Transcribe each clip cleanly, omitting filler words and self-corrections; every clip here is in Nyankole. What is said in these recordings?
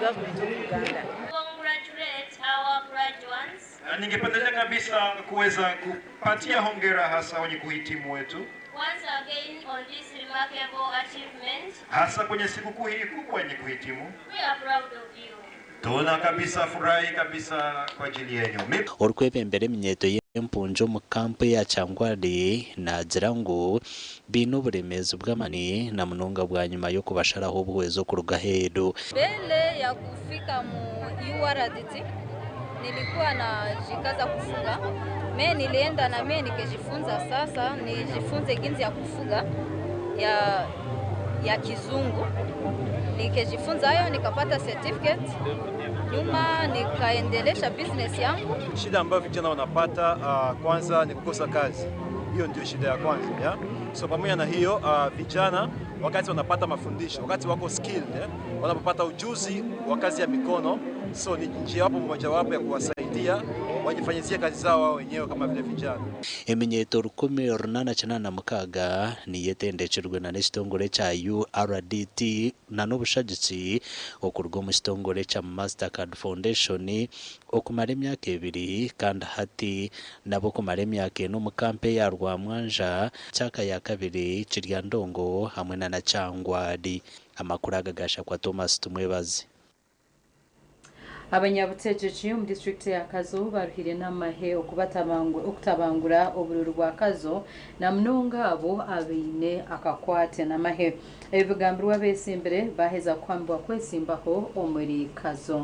Government of Uganda. Congratulate our graduates. Na ningependelea kabisa kuweza kupatia hongera hasa wenye kuhitimu wetu, Once again on this remarkable achievement. hasa kwenye sikukuu hii kubwa yenye kuhitimu. We are proud of you. Tuna kabisa furahi kabisa kwa ajili yenu. Mimi Orikwebembera eminyeeto y'empungi omu kampu eya Kyangwali naagira ngu baine oburemeezi bw'amaani na munonga bwanyima y'okubasharaho obuhwezi okuruga aheeru. Mbele ya kufika mu URDT nilikuwa najikaza kufuga me nilienda na mie nikijifunza, sasa nijifunze ginzi ya kufuga ya kizungu, nikijifunza hayo nikapata certificate, nyuma nikaendelesha business yangu. Shida ambayo vijana wanapata kwanza ni kukosa kazi. Hiyo ndio shida ya kwanza ya? So pamoja na hiyo vijana wakati wanapata mafundisho, wakati wako skilled, wanapopata ujuzi wa kazi ya mikono, so ni njia wapo mojawapo ya kuwasaidia wajifanyizie kazi zao wao wenyewe kama vile vijana. Eminyeeto 1886 niyo etendekirwe na n'ekitongore kya URDT na n'obushagiki okuruga omu kitongore kya Mastercard Foundation okumara emyaka 2 kandi hati nabo okumara emyaka 4 omu kampu eya Rwamwanja, Kyaka ya 2, Kiryandongo hamwe na Kyangwali. Amakuru aga gashakwa Thomas Tumwebaze. Abanyabutegyeki omu disitulikiti ya Kazo baruhire n'amahe okutabangura obururu bwa Kazo na munonga abo abaine akakwate n'amahe. Ebi bigambirwe abesimbire baheza kuhambibwa kwesimbaho omuri Kazo.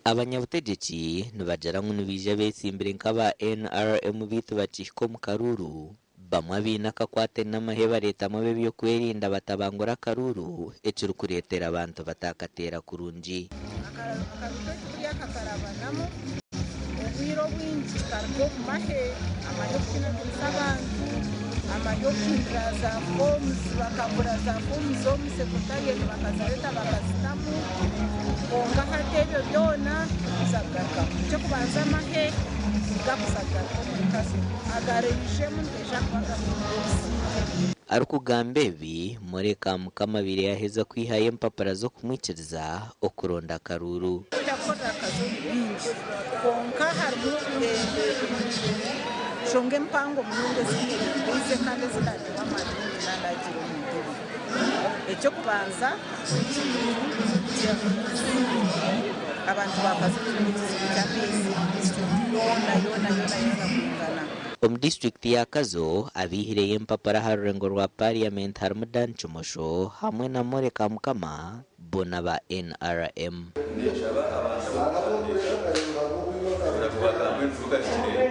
Abanyabutegyeki nibagira ngu nibaija besimbire nk'aba NRM beitu bakihika omu karuru. Bamwe abaine akakwate n'amahe bareetamu ab'ebyokwerinda batabangura akaruru ekirikureetera abantu batakateera kurungi. Akaruru k'ekiriya kakarabanamu obwire obwingi karuga omu mahe, amahe okukinagurisa abantu, amahe okuhindura za fomuzi, bakagura za fomuzi omu sekretariat bakazireeta bakazitamu, kwonka hati ebyo byona bikuza kugarukamu. Ekyokubanza amahe gakuza kugaruka omuri Kazo, agareijemu nigaija kuba gahindura obusingye. Arikugamba ebi, Mureka Mukama abaire yaheza kwihayo empapura z'okumwikiriza okuronda akaruru. Kwenda kukorera Kazo ni bingi, kwonka harimu enshonga empango munonga ezinyebembeize kandi ezinateho amaani mingi nanagira omu ntebe. Ekyokubanza ky'amaizi, abantu ba Kazo twine ekizibu ky'amaizi, disitulikiti yoona yoona yoona yoona kwingana. Omu disitulikiti ya Kazo abaihireyo empapura aha rurengo rwa parliament harimu Dan Kimosho hamwe na Mureka Mukama bo n'aba NRM. Ninshaba abantu kubagamba ebivugakire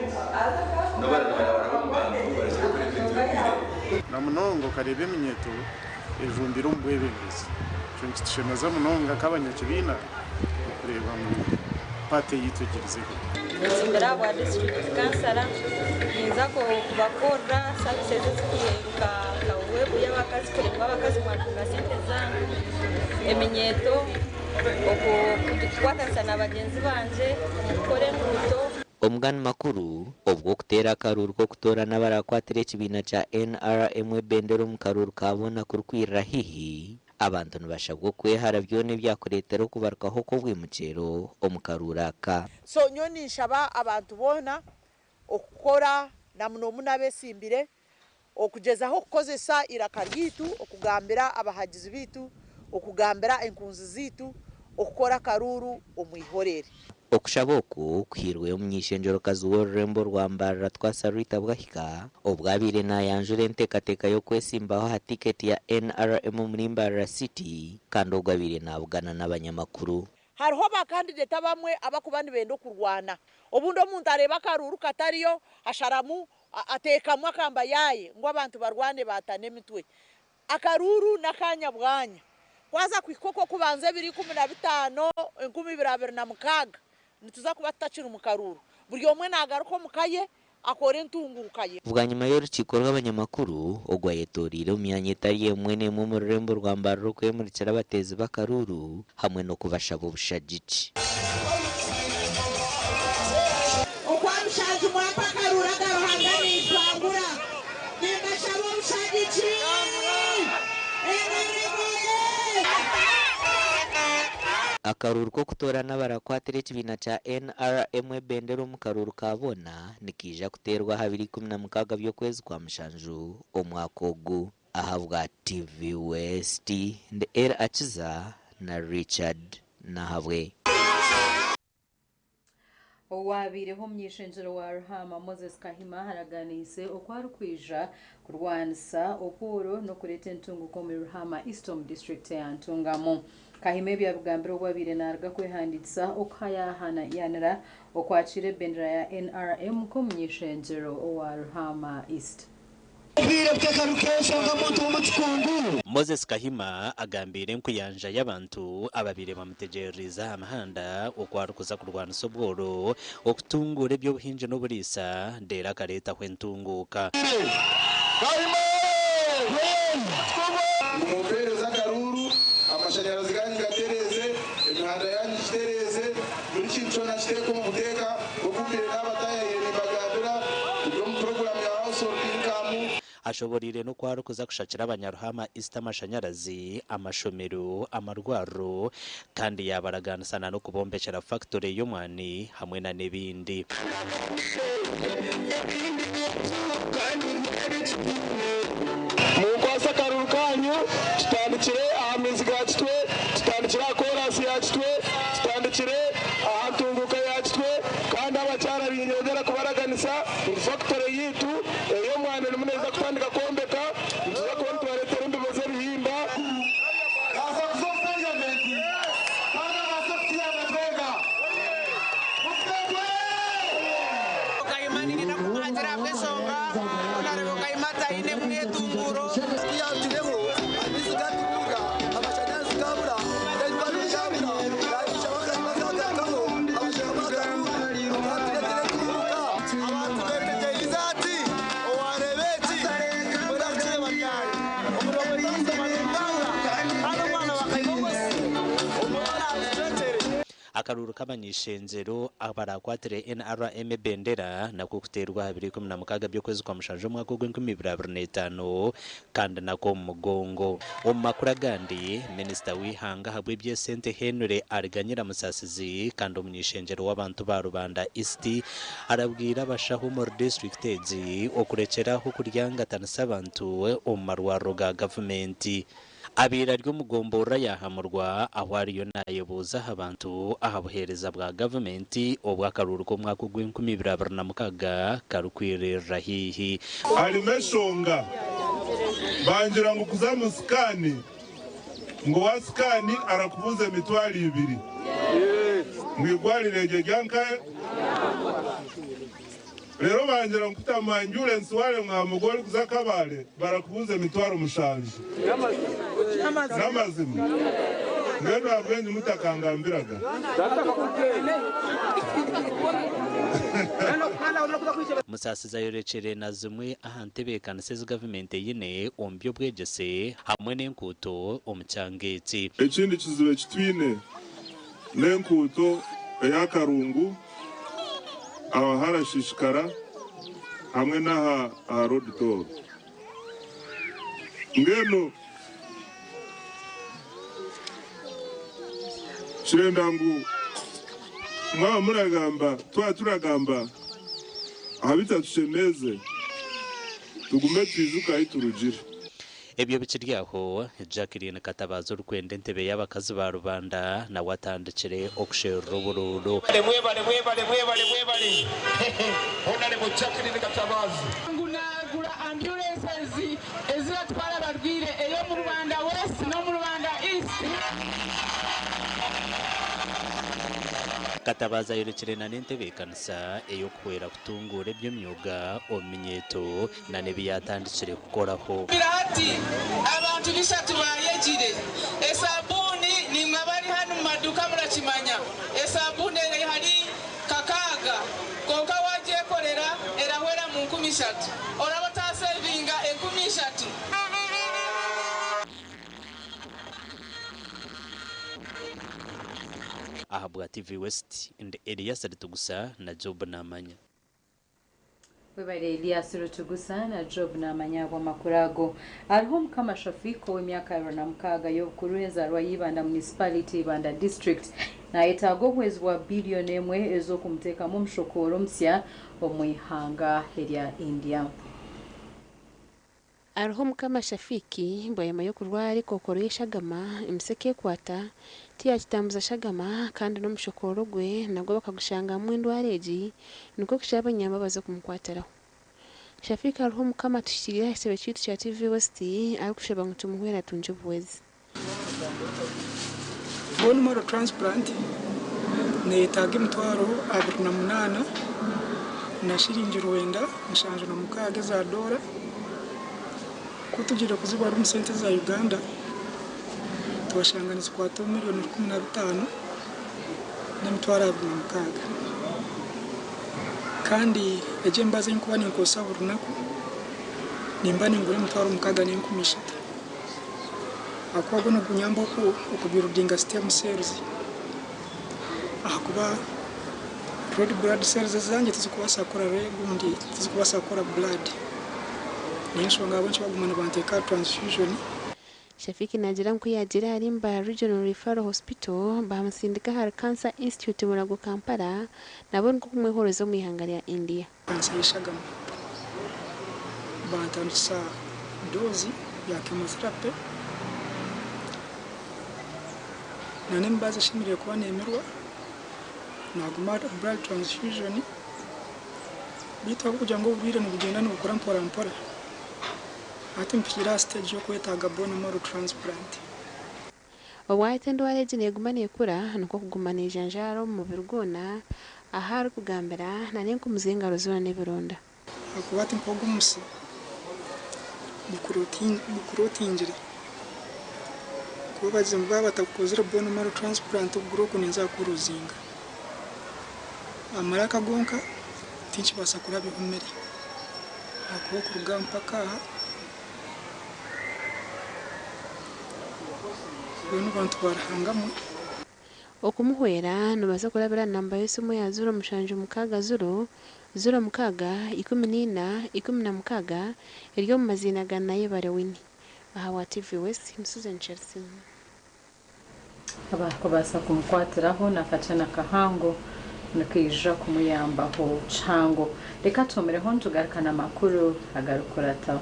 n'obarabara omu bantu barekye kukora ebintu bigwire. Na munonga okareba eminyeto ejumbire omu bwebembezi. Ekyo nikitushemeza munonga nk'abanyakibiina okureeba ngu paate yaitu egirizeho. Nsimbira ahabwa district kansara, ninza kubakorera services ezikuhinduka nka webu y'abakazi kureba abakazi mwatunga sente zanyu, eminyeto okukwatanisa na bagyenzi bangye omu kukora enguuto. Omugani makuru obwo okuteera akaruru k'okutoora n'abarakwatira ekibiina kya NRM ebendera omu karuru ka boona kurikwirira haihi, abantu nibashabwa okwehara byona ebyakureetera okubarukaho kw'obwimukyero omu karuru aka. So nyowe ninshaba abantu boona okukora na muno muno abesimbire okugezaho okukozesa iraka ryaitu okugambira abahagizi baitu, okugambira enkunzi zaitu okukora akaruru omu ihorere. Okushaba oku kuhairweyo omuny'eishengyero-kazi w'orurembo rwa Mbarara Twasa Rita Bwahika obwabaire nayanjura enteekateeka y'okwesimbaho aha tiketi ya NRM omuri Mbarara City kandi ogwo abaire nabugana n'abanyamakuru. Hariho bakandidate abamwe abakuba nibenda okurwana, obundi omuntu areeba akaruru katariyo asharamu ateekamu akamba yaaye ngu abantu barwane baatane emitwe. Akaruru n'akanya bwanya kwaza kuhika okwo kubanza ebiri 15 2026 nituza kuba tutakiri mu karuru, buri omwe nagaruka omu ka ye akora entunguka ye. Bwanyima y'orukiiko rw'abanyamakuru ogwayetoreire omu myanya etari emwe n'emwe omu rurembo rwa Mbarara okwemurikira abateezi b'akaruru hamwe n'okubashaba obushagiki. Okwa mushanju mwapa akaruru aga Ruhanga nitwangura, nimbashaba obushagiki. NRM. Akaruuru k'okutoorana abarakwatira ekibiina kya NRM ebendera omu karuuru ka boona nikaija kuteerwa aha biro 16 by'okwezi kwa mushanju omwaka ogu. Ahabwa TV West, ndi Elly Akiza na Richard Nahabwe. Owabaireho omuny'eishengyero wa Ruhaama Moses Kahima araganiise oku arikwija kurwanisa obworo n'okureeta entunguka omuri Ruhaama East omu disiturikiti eya Ntungamo. Kahima ebi abigambire obu abaire naruga kwehandiikisa okuhayahanira okwakiira ebendera ya NRM nk'omuny'eishengyero owa Ruhaama East. Obwire bw'akaru k'enshonga muntu w'omu kikungu. Moses Kahima agambiire enkuyanja y'abantu ababaire bamutegyerereize aha mihanda oku arikuza kurwanisa obworo, okutunguura eby'obuhingi n'oburiisa reero akareetaho entunguuka. Ngu mumpeereze akaruuru, amashanyarazi gaanyu ngatereeze, emihanda yaanyu ngitereeze, buri kintu kyona nkiteeke omu buteeka, nk'oku mbaire naabataayaayire nimbagambira, turi omu puroguraamu ya Household Income. Ashoboreire n'oku arikuza kushakira abanyaruhama East amashanyarazi, amashomero, amarwariro kandi yaabaragaanisa na n'okubombekyera fakitore y'omwani hamwe na n'ebindi. Munkwase akaruru kanyu tutandikire aha maizi ga Kitwe, tutandikire aha koraasi ya Kitwe, tutandikire aha ntunguuka ya Kitwe kandi abakyara niinyongyera kubaraganisa ngu fakitore yaitu ey'omwani erimu neeza kutandika kwombeka, nituza kuba nitubareetera embibo z'ebihimba. Naaza kuza omu parliament kandi abaase kutuyamba twena. Kayima niinyenda kumuhagira ahabw'enshonga ku naareeba Kayima ataine mwetunguuro. Ku yaatuireho amaizi gaatubuura, amashanyarazi gaabura, ebibaro byabura, yaija Kayima akagarukaho, abashaija baakaruura, akaatureetera entunguuka. Abantu beetegyereize ati owareeba eki mbwenu arikukireeba ryari? Omuriro gw'etaasa nigutanga kandi omwana wa Kayima Moses omwana akicwekyere. Akaruuru k'abany'eishengyero abarakwatire NRM ebendera nakwo kuteerwa aha biro 16 by'okwezi kwa mushanju omwaka ogw'enkumibiri abiri n'etaano kandi nakwo omu mugongo. Omu makuru agandi, minisita w'eihanga ahabw'eby'esente Henry Ariganyira Musasizi kandi omuny'eishengyero w'abantu ba Rubanda East arabwire abashaho omuri disiturikiti egi okurekyera aho kuryangatanisa abantu omu marwariro ga gavumenti. Abaire ari omu gomborora yahamurwa ahu ariyo naayebuuza aha bantu aha buheereza bwa gavumenti obu akaruuru k'omwaka ogw'enkumibiri abiri na mukaaga karikwiririra haihi. Harimu enshonga bangira ngu kuza mu scan, ngu wa scan arakubuuza 20,000 ngu igwariro eryo ryankahe. Rero bangira ngu kutama ambulance waremwa mugore orikuza Kabale barakubuuza 70,000. N'amazima mbwenu ahabwengi mutakangambiraga? Musasizi ayorekire na zimwe aha ntebeekanisa ezi gavumenti eine omu by'obwegyese hamwe n'enkuuto omu kyanga eki. Ekindi kizibu ekitwine n'enkuuto ey'akarungu aho harashishikara hamwe n'aha aha road toll. Mbwenu kirenda ngu mwaba muragamba, twaba turagamba aha bitatushemeze, tugume twijuke ahi turugire. Ebyo bikiri aho, Jacqueline Katabazi orikwenda entebe y'abakazi ba Rubanda nawe atandikire okusherura oburuuru. Mwebale, mwebale, mwebale, mwebale, Honorable Jacqueline Katabazi. Ngu nagura ambulances eziratwara abarwire ey'omu Rubanda West n'omu Rubanda East. Katabazi ayorekire na n'entebeekanisa ey'okuhwera kutunguura eby'emyuga omu minyeeto na n'ebi yatandikire kukoraho. Hati abantu bishatu bayegire esabuuni. Nimwe abari hano mu maduka murakimanya, esabuuni eri hari 600, konka wagyekorera erahwera mu 3000, oraba otasevinga 3000. Ahabwa TV West, ndi Elias Ritugusa na Job Namanya. Webale Elias Rutugusa na Job Namanya ahabw'amakuru ago. Hariho Mukama Shafiq ow'emyaka 26 y'obukuru enzarwa y'Ibanda Municipality, Ibanda District nayetaaga obuhwezi bwa biliyoni emwe ez'okumuteekamu omushokooro omusya omu ihanga erya India. Hariho Mukama Shafiq bwanyima y'okurwara ekookoro y'eshagama, emise ekeekwata, tiyakitambuza shagama kandi n'omushokooro gwe nagwo bakagushangamu endwara egi nikwo kushaba abanyambabazi okumukwatiraho. Shafiq hariho Mukama atuhikiiriire aha kitebe kyaitu kya TV West arikushaba ngu tumuhwere atungye obuhwezi. Bone marrow transplant neyetaaga 28,000 na shiringi 976 eza doora. Ku tugiire kuzibara omu sente za Uganda twashanga nizikwata miliyoni 15 n'emitwaro 26. Kandi egi emibazi ei nkuba ninkozesa buri runaku nimba ningura 63,000. Ahakuba gwo nigunyamba okubuildinga stem cells ahakuba red blood cells ezangye tizikubaasa kukora gundi tizikubaasa kukora blood. Niyo nshonga ahabw'enki baguma nibanteeka aha transfusion. Shafiq naagira ngu ku yaagiire ahari Mbarara Regional Referral Hospital baamutsindika ahari Cancer Institute Mulago Kampala nabo nikwo kumwehoreza omu ihanga rya India. Kansa y'eshagama bantandikisa dose ya chemotherapy na n'emibazi eshemereire kuba neemirwa naguma aha blood transfusion beitu ahabw'okugira ngu oburwaire nibugyenda nibukura mpora mpora hati mpikire aha stage y'okwetaaga bone marrow transplant. Obwahati endwara egi neeguma neekura nikwo kuguma neejanjaara omu mubiri gwona ahu arikugambira na n'enkumu z'engaro zoona n'ebironda. Ahakuba hati nk'ogu omusi gukurotingire kuba bagize ngu baaba batakukozire bone marrow transplant okuguru oku ninza kukuruzinga. Amaraka gonka tinkibaasa kurabyaho mere ahakuba okuruga mpaka aha mbwenu bantu ba Ruhanga mwe. Okumuhwera nobaasa kurabira aha namba y'esimu eya 0760 06 14 16 eri omu maziina ga Nayebare Winnie. Ahabwa TV West, ndi Susan Chelsea. Abarikubaasa kumukwatiraho n'akakyana kahango nikaija kumuyambaho kihango. Reka tuhumireho nitugaruka n'amakuru agarikukurataho.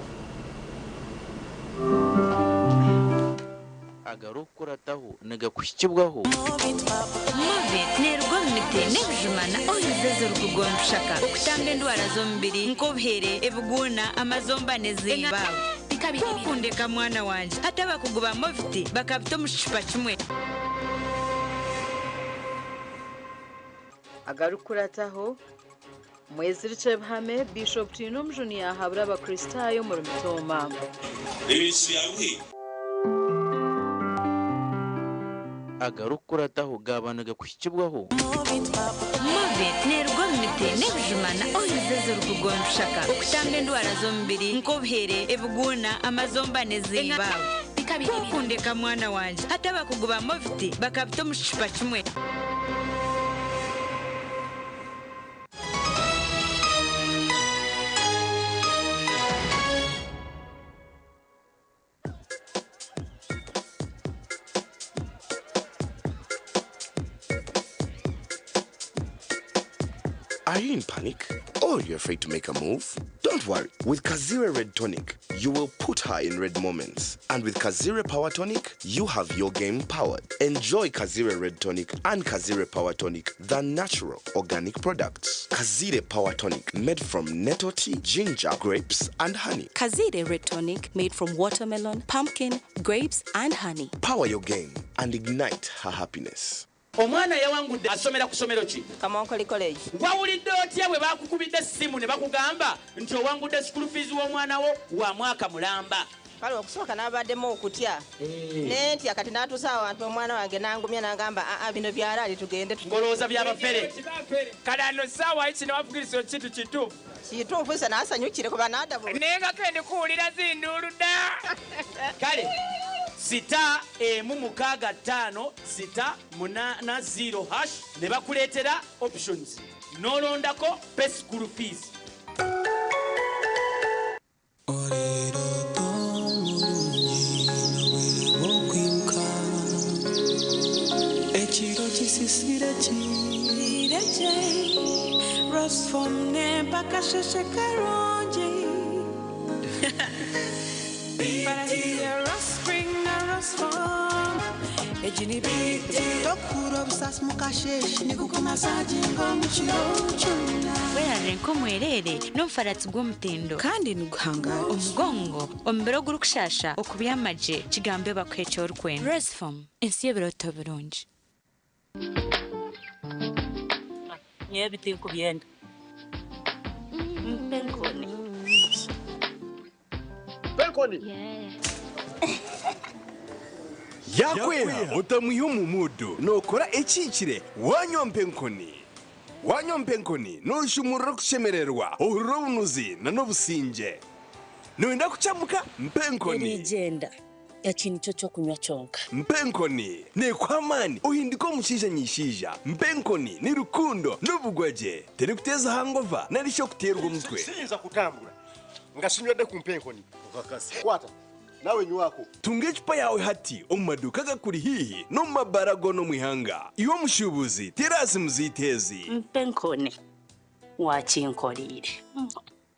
Agarikukurataho nigakuhikibwaho. Movit neeruga omu miti n'ebijuma na oils ezirikugonda orushaka, okutamba endwara z'omubiri nk'obuhere, ebiguuna, amazomba n'ezindi. Ku okundeka mwana wangye, hati abakugu ba Movit bakabita omu kicupa kimwe. Agarikukurataho, Mwezirikye Buhame, Bishop Twinomujuni yahabura Abakristaayo omuri Mitooma. Agarikukurataho gaaba nigakuhikibwaho. Movit neeruga omu miti n'ebijuma na oils ezirikugonda orushaka, okutamba endwara z'omubiri nk'obuhere, ebiguuna, amazomba n'ezindi. Ku okundeka mwana wangye, hati abakugu ba Movit bakabita omu kicupa kimwe. Are you in panic? Or you're afraid to make a move? Don't worry. With Kazire Red Tonic, you will put her in red moments. And with Kazire Power Tonic, you have your game powered. Enjoy Kazire Red Tonic and Kazire Power Tonic, the natural organic products. Kazire Power Tonic, made from nettle tea, ginger, grapes, and honey. Kazire Red Tonic made from watermelon, pumpkin, grapes, and honey. Power your game and ignite her happiness. Omwana yawangudde asomera ku ssomero ki? Kamonkoli College. Wawulidde otya bwe bakukubidde essimu ne bakugamba nti owangudde school fees w'omwana wo wa mwaka mulamba? Kale okusooka n'abaddemu okutya nentya, kati n'atuusa awantu omwana wange n'angumya n'angamba, aa, bino byalaali, tugende. Ngolowooza byabafere. Kale ano ssaawa kino wavugiriza kintu kituufu? Kituufu, se naasanyukire kuba naadabu. Naye nga kendi kuwulira zinduulu dda. Kale *165*80#ne bakuleetera options n'olondako pay school fees. Sirekye Rosfom nempaka sheshe karungi Barahiye Rospring na Rosfom Ejini biti Tokura obusasi mukasheshe nikukumasaginga omukiro kyona Werarire nk'omwerere n'omufaratsi gw'omutindo kandi niguhangara omugongo omubiri ogurikushasha okubyamagye kigambe bakuha eki orikwenda Rosfom ensi y'ebiroto birungi. Nyewe tinkubyenda mpe enkoni. Mpe Yakwera otamwiha omu mudu nokora ekikire wanywa mpenkoni wanywa mpenkoni noshumurira okushemererwa ohurira obunuzi na n'obusinge noyenda kucamuka mpenkoni. Erigenda eki nikyo kyokunywa kyonka. Mpenkoni nekuha amaani ohindika omushaija nyishaija. Mpenkoni ni rukundo n'obugwagye terikuteeza hangova nari shi okuteerwa omutwe. Siyinza kutambula nga sinywedde ku mpenkoni. Kwata nawe nywako. Tunga ecupa yawe hati omu maduuka agakuri haihi n'omu mabara goona omu ihanga. Iwe omushuubuzi teraasi muziiteezi. Mpenkoni wakinkoriire.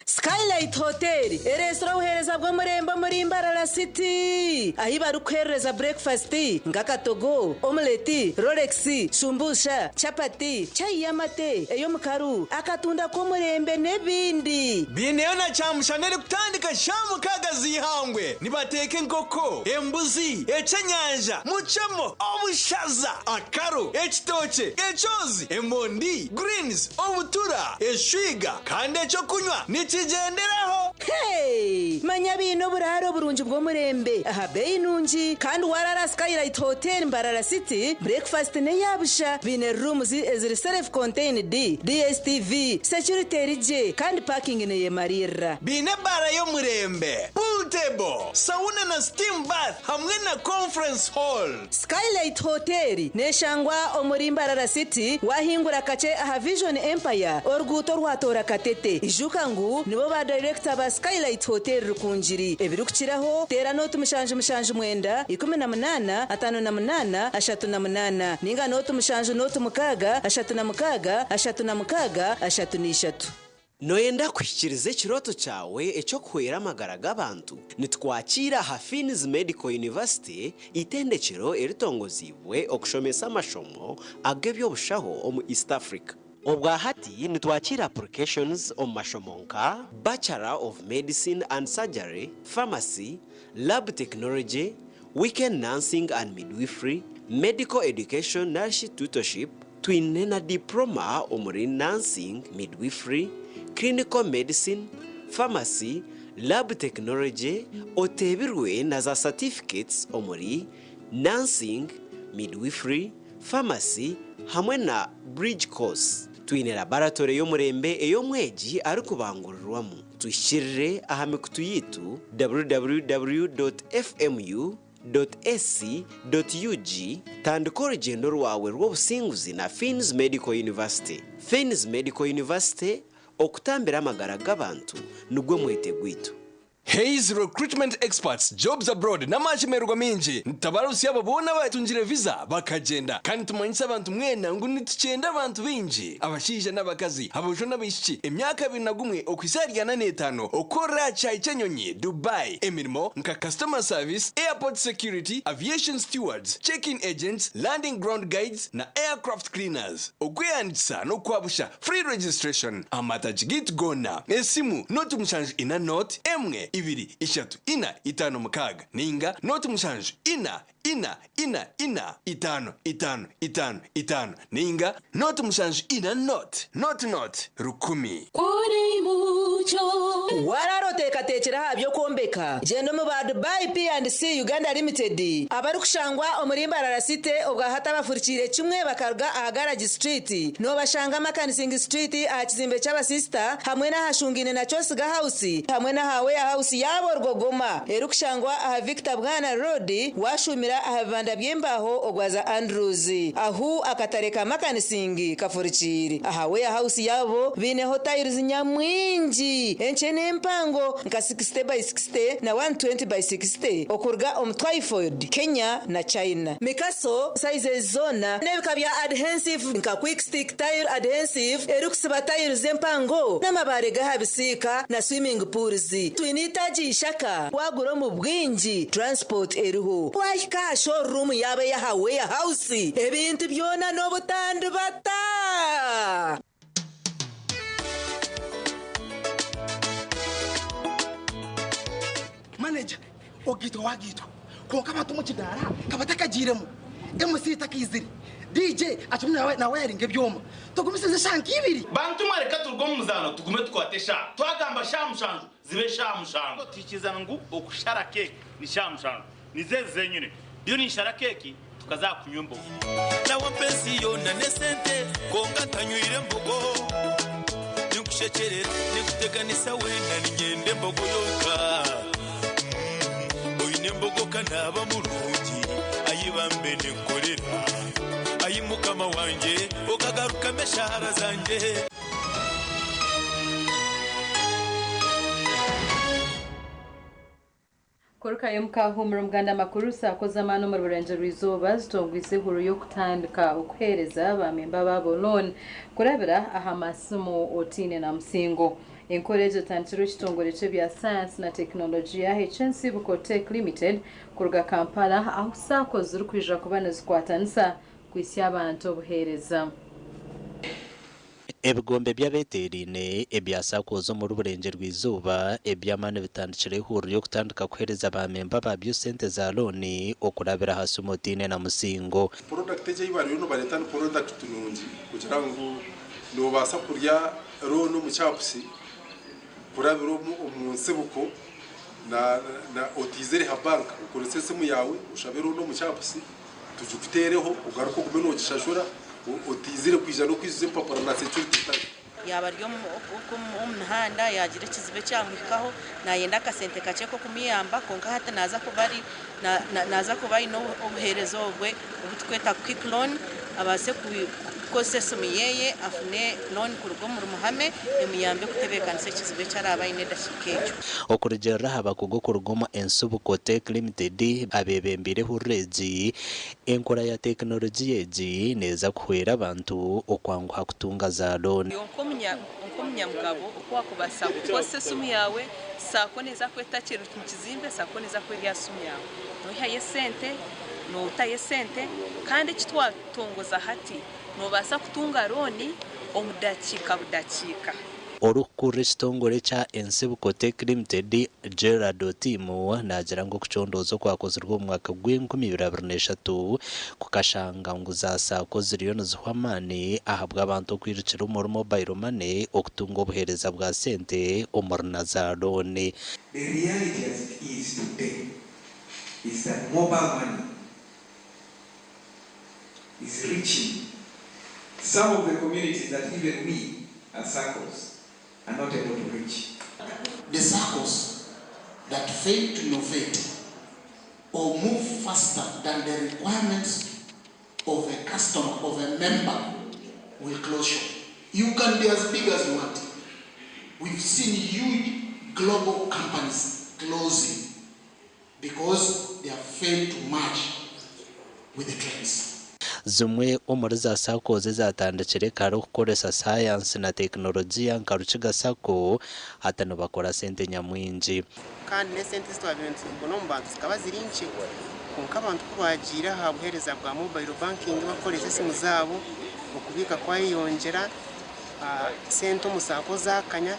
Skylight Hotel ereesire obuheereza bw'omurembe omuri Mbarara City ahi barikuheereza breakfast nk'akatogo, omeleti, rolex, shumbusha, chapati, chai y'amate, ey'omukaru, akatunda k'omurembe n'ebindi. Biineyo na kyamushana erikutandika shaaha mukaaga z'eihangwe. Nibateeka enkoko, embuzi, ekyenyanja, mucemo, obushaza, akaro, ekitookye, ekyozi, emondi, greens, obutura, eshwiga kandi ekyokunywa nikigyenderaho. Hey! Manya biine oburaaro burungi bw'omurembe aha beeyi nungi kandi warara Skylight Hotel Mbarara City breakfast n'eyabusha. Biine rooms eziri self contained, DSTV, security eri gye kandi parking neyemarira. Biine ebaara y'omurembe, pool table, sauna na steam bath hamwe na conference hall. Skylight Hotel neshangwa omuri Mbarara City wahingura kakye aha Vision Empire oruguuto rwatoora Katete. Ijuka ngu nibo ba director ba Skylight Hotel Rukungiri. Ebirikukiraho teera nooti 779 18 58 38 ninga nooti 7 nooti 6 36 36 33. Noyenda kuhikiiriza ekirooto kyawe eky'okuhwera amagara g'abantu? Nitukwakiira aha Finis Medical University, eitendekero eritongoziibwe okushomesa amashomo ag'eby'obushaho omu East Africa. Obwa hati nitwakiira applications omu mashomo nka, Bachelor of Medicine and Surgery, Pharmacy, Lab Technology, Weekend Nursing and Midwifery, Medical Education narishi Tutorship, Twine na Diploma omuri Nursing, Midwifery, Clinical Medicine, Pharmacy, Lab Technology, oteebirwe na za Certificates omuri Nursing, Midwifery, Pharmacy hamwe na Bridge Course. Twine laboratory y'omurembe ei omwegi arikubangurirwamu. Tuhikirire aha mikutu yaitu www.fmu. Ac. Ug. Tandika orugyendo rwawe rw'obusinguzi na Fiins Medical University. Fiins Medical University, okutambira amagara g'abantu nigwo mwete gwaitu. Hays Recruitment Experts Jobs Abroad n'amashemererwa maingi nitutabarutsya abo boona abatungire visa bakagyenda kandi nitumanyisa abantu mwena ngu nitukyenda abantu baingi abashaija n'abakazi, aboojo n'abaishiki emyaka 21 okuhitsya ahari 45 okukorera aha kishaayi ky'enyonyi Dubai emirimo nka Customer Service, Airport Security, Aviation Stewards, Check-in Agents, Landing Ground Guides na Aircraft Cleaners. Okwehandiikisa n'okwabusha, Free Registration, Amatagi gaitu goona, esimu, 0 7 4 0 1 2 3 4 5 6 ninga 0 7 4 4 4 4 5 5 5 5 ninga 0 7 4 0 0 0 1000. Kuri mucyo. Warara oteekateekire aha by'okwombeka? Gyenda omu ba Dubai P&C Uganda Limited abarikushangwa omuri Mbarara City obwahati abafurikiire kimwe bakaruga aha Garage Street. Noobashanga Makanising Street aha kizimbe ky'abasisita hamwe n'aha Shungaine na Kyosiga House hamwe n'aha Warehouse yaabo Rwogoma erikushangwa aha Victor Bwana Road waashuumira aha bibanda by'embaaho ogwaza Andrews ahu akatare ka Makanising kafurikiire. Aha Warehouse yaabo baineho tiles nyamwingi. byombi enkye n'empango nka 60 by 60 na 120 by 60 okuruga omu Twyford, Kenya na China. Mikaso sizes zoona n'ebika bya adhensive nka Quick Stick Tile Adhensive erikusiba tiles empango n'amabaare g'aha bisiika na swimming pools. Twine eitaagi ishaka waagura omu bwingi transport eriho. Waahika aha showroom yaabo ey'aha Warehouse ebintu byona n'obutandibata. Manager, ogaitwa wagaitwa kwonka abantu omu kidaara ka batakagiiremu, MC takaizire, DJ akirimu nawayaringa ebyoma. Tugumisirize eshaaha nk'ibiri. Bantu mwe reka turuge omu muzaano tugume tukwate eshaaha. Twagamba shaaha mushanju zibe shaaha mushanju. Tuhikirizana ngu okushara keeki ni shaaha mushanju. Nizo ezi zenyine. Ndiyo ninshara keeki tukaza aha kunywa embogo. Nawe mpa ensi yoona n'esente kwonka ntanywire mbogo. Ninkushekyerera, ninkuteganisa weena niinyenda embogo yonka. Oine embogo ka naaba murungi, ai bambe ninkukorera. Ai Mukama wangye, okagarukamu eshaara zangye. Kurukayo mukahuumura omuganda amakuru saako z'amaani omuri Burengyerwa-izooba zitongwize ehururu y'okutandika okuheereza ba memba baabo loan kurabira aha masimu otaine na musingo. Enkora egi etandikirwe ekitongore ky'ebya sayansi na tekinologiya eky'Ensibuko Tech Limited kuruga Kampala ahu saako zirikwija kuba nizikwatanisa kuhitsya abantu obuheereza. Ebigombe by'abeteeraine ebya SACCOs omuri Burengyerwa-izooba eby'amaani bitandikire eihuriro ry'okutandika kuheereza ba memba baabyo sente za looni okurabira aha simu otaine na musingo. Porodakiti egi ei bariyo nibareeta ni porodakiti nungi kugira ngu noobaasa kurya looni omu kyapusi kurabira omu nsibuko na otaizire ha banka okorese esimu yaawe oshabe looni omu kyapusi tugikuteereho ogaruke ogume noogishashura otaizire kwija n'okwijuza empapura na security etariho. Yaaba ari omu mihanda yaagira ekizibu ekyamuhikaho naayenda akasente kakye k'okumuyamba kwonka hati naaza kuba ari naaza kuba aine obuheereza obwe obu turikweta quick loan abaase kukozesa esimu ye afune loan kuruga omuri Muhame emuyambe kutebeekanisa ekizibu eki araabe aine edakiika egyo. Okurugiirira aha bakugu okuruga omu Ensibuko Tech Limited abeebembeire ehururu egi, enkora ya tekinologiya egi neeza kuhwera abantu okwanguha kutunga za looni. Nk'omunyamugabo oku waakubaasa kukozesa esimu yaawe, saako neeza kuba etakiri omu kizimbe, saako neeza kuba eri aha simu yaawe. Noihayo esente, nootayo esente kandi eki twatongoza hati, noobaasa kutunga looni omu dakiika budakiika. Orikukurira ekitongore ekya Ensibuko Tech Limited, Gerald Otim naagira ngu okucondooza okwakozirwe omu mwaka gw'enkumi ibiri abiri n'eshatu kukashanga ngu za Sacco ziriyo nizihwa amaani ahabw'abantu okwirukira omuri mobile money okutunga obuheereza bwa sente omuri na za looni. The reality as it is today is that mobile money is reaching some of the communities that even we as SACCOs are not able to reach. The SACCOs that fail to innovate or move faster than the requirements of a customer, of a member, will close shop. You can be as big as you want. We've seen huge global companies closing because they have failed to match with the trends. Zimwe omuri za SACCOs ezatandikire kare okukoresa sayansi na tekinologiya nka Rukiga Sacco hati nibakora sente nyamwingi. Kandi n'esente ezi twabaire nitubona omu bantu zikaba ziri nkye. Kwonka abantu ku baagiire aha buheereza bwa mobile banking barikukoresa esimu zaabo, okubiika kwayeyongyera, sente omu saako zaakanya.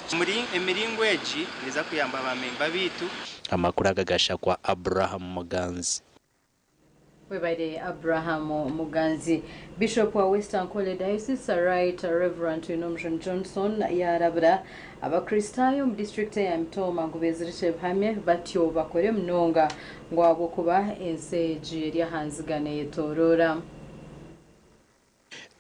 Emiringo egi neeza kuyamba baamemba baitu. Amakuru aga gashakwa Abraham Muganzi. Webare Abraham Muganzi. Bishop wa West Ankole Diocese Right Reverend Twinomujuni Johnson yarabura Abakristaayo omu disiturikiti eya Mitooma ngu bezirikye ebihamya batyo bakore munonga ngu ahabw'okuba ensi egi eri aha nziga neyetoroora.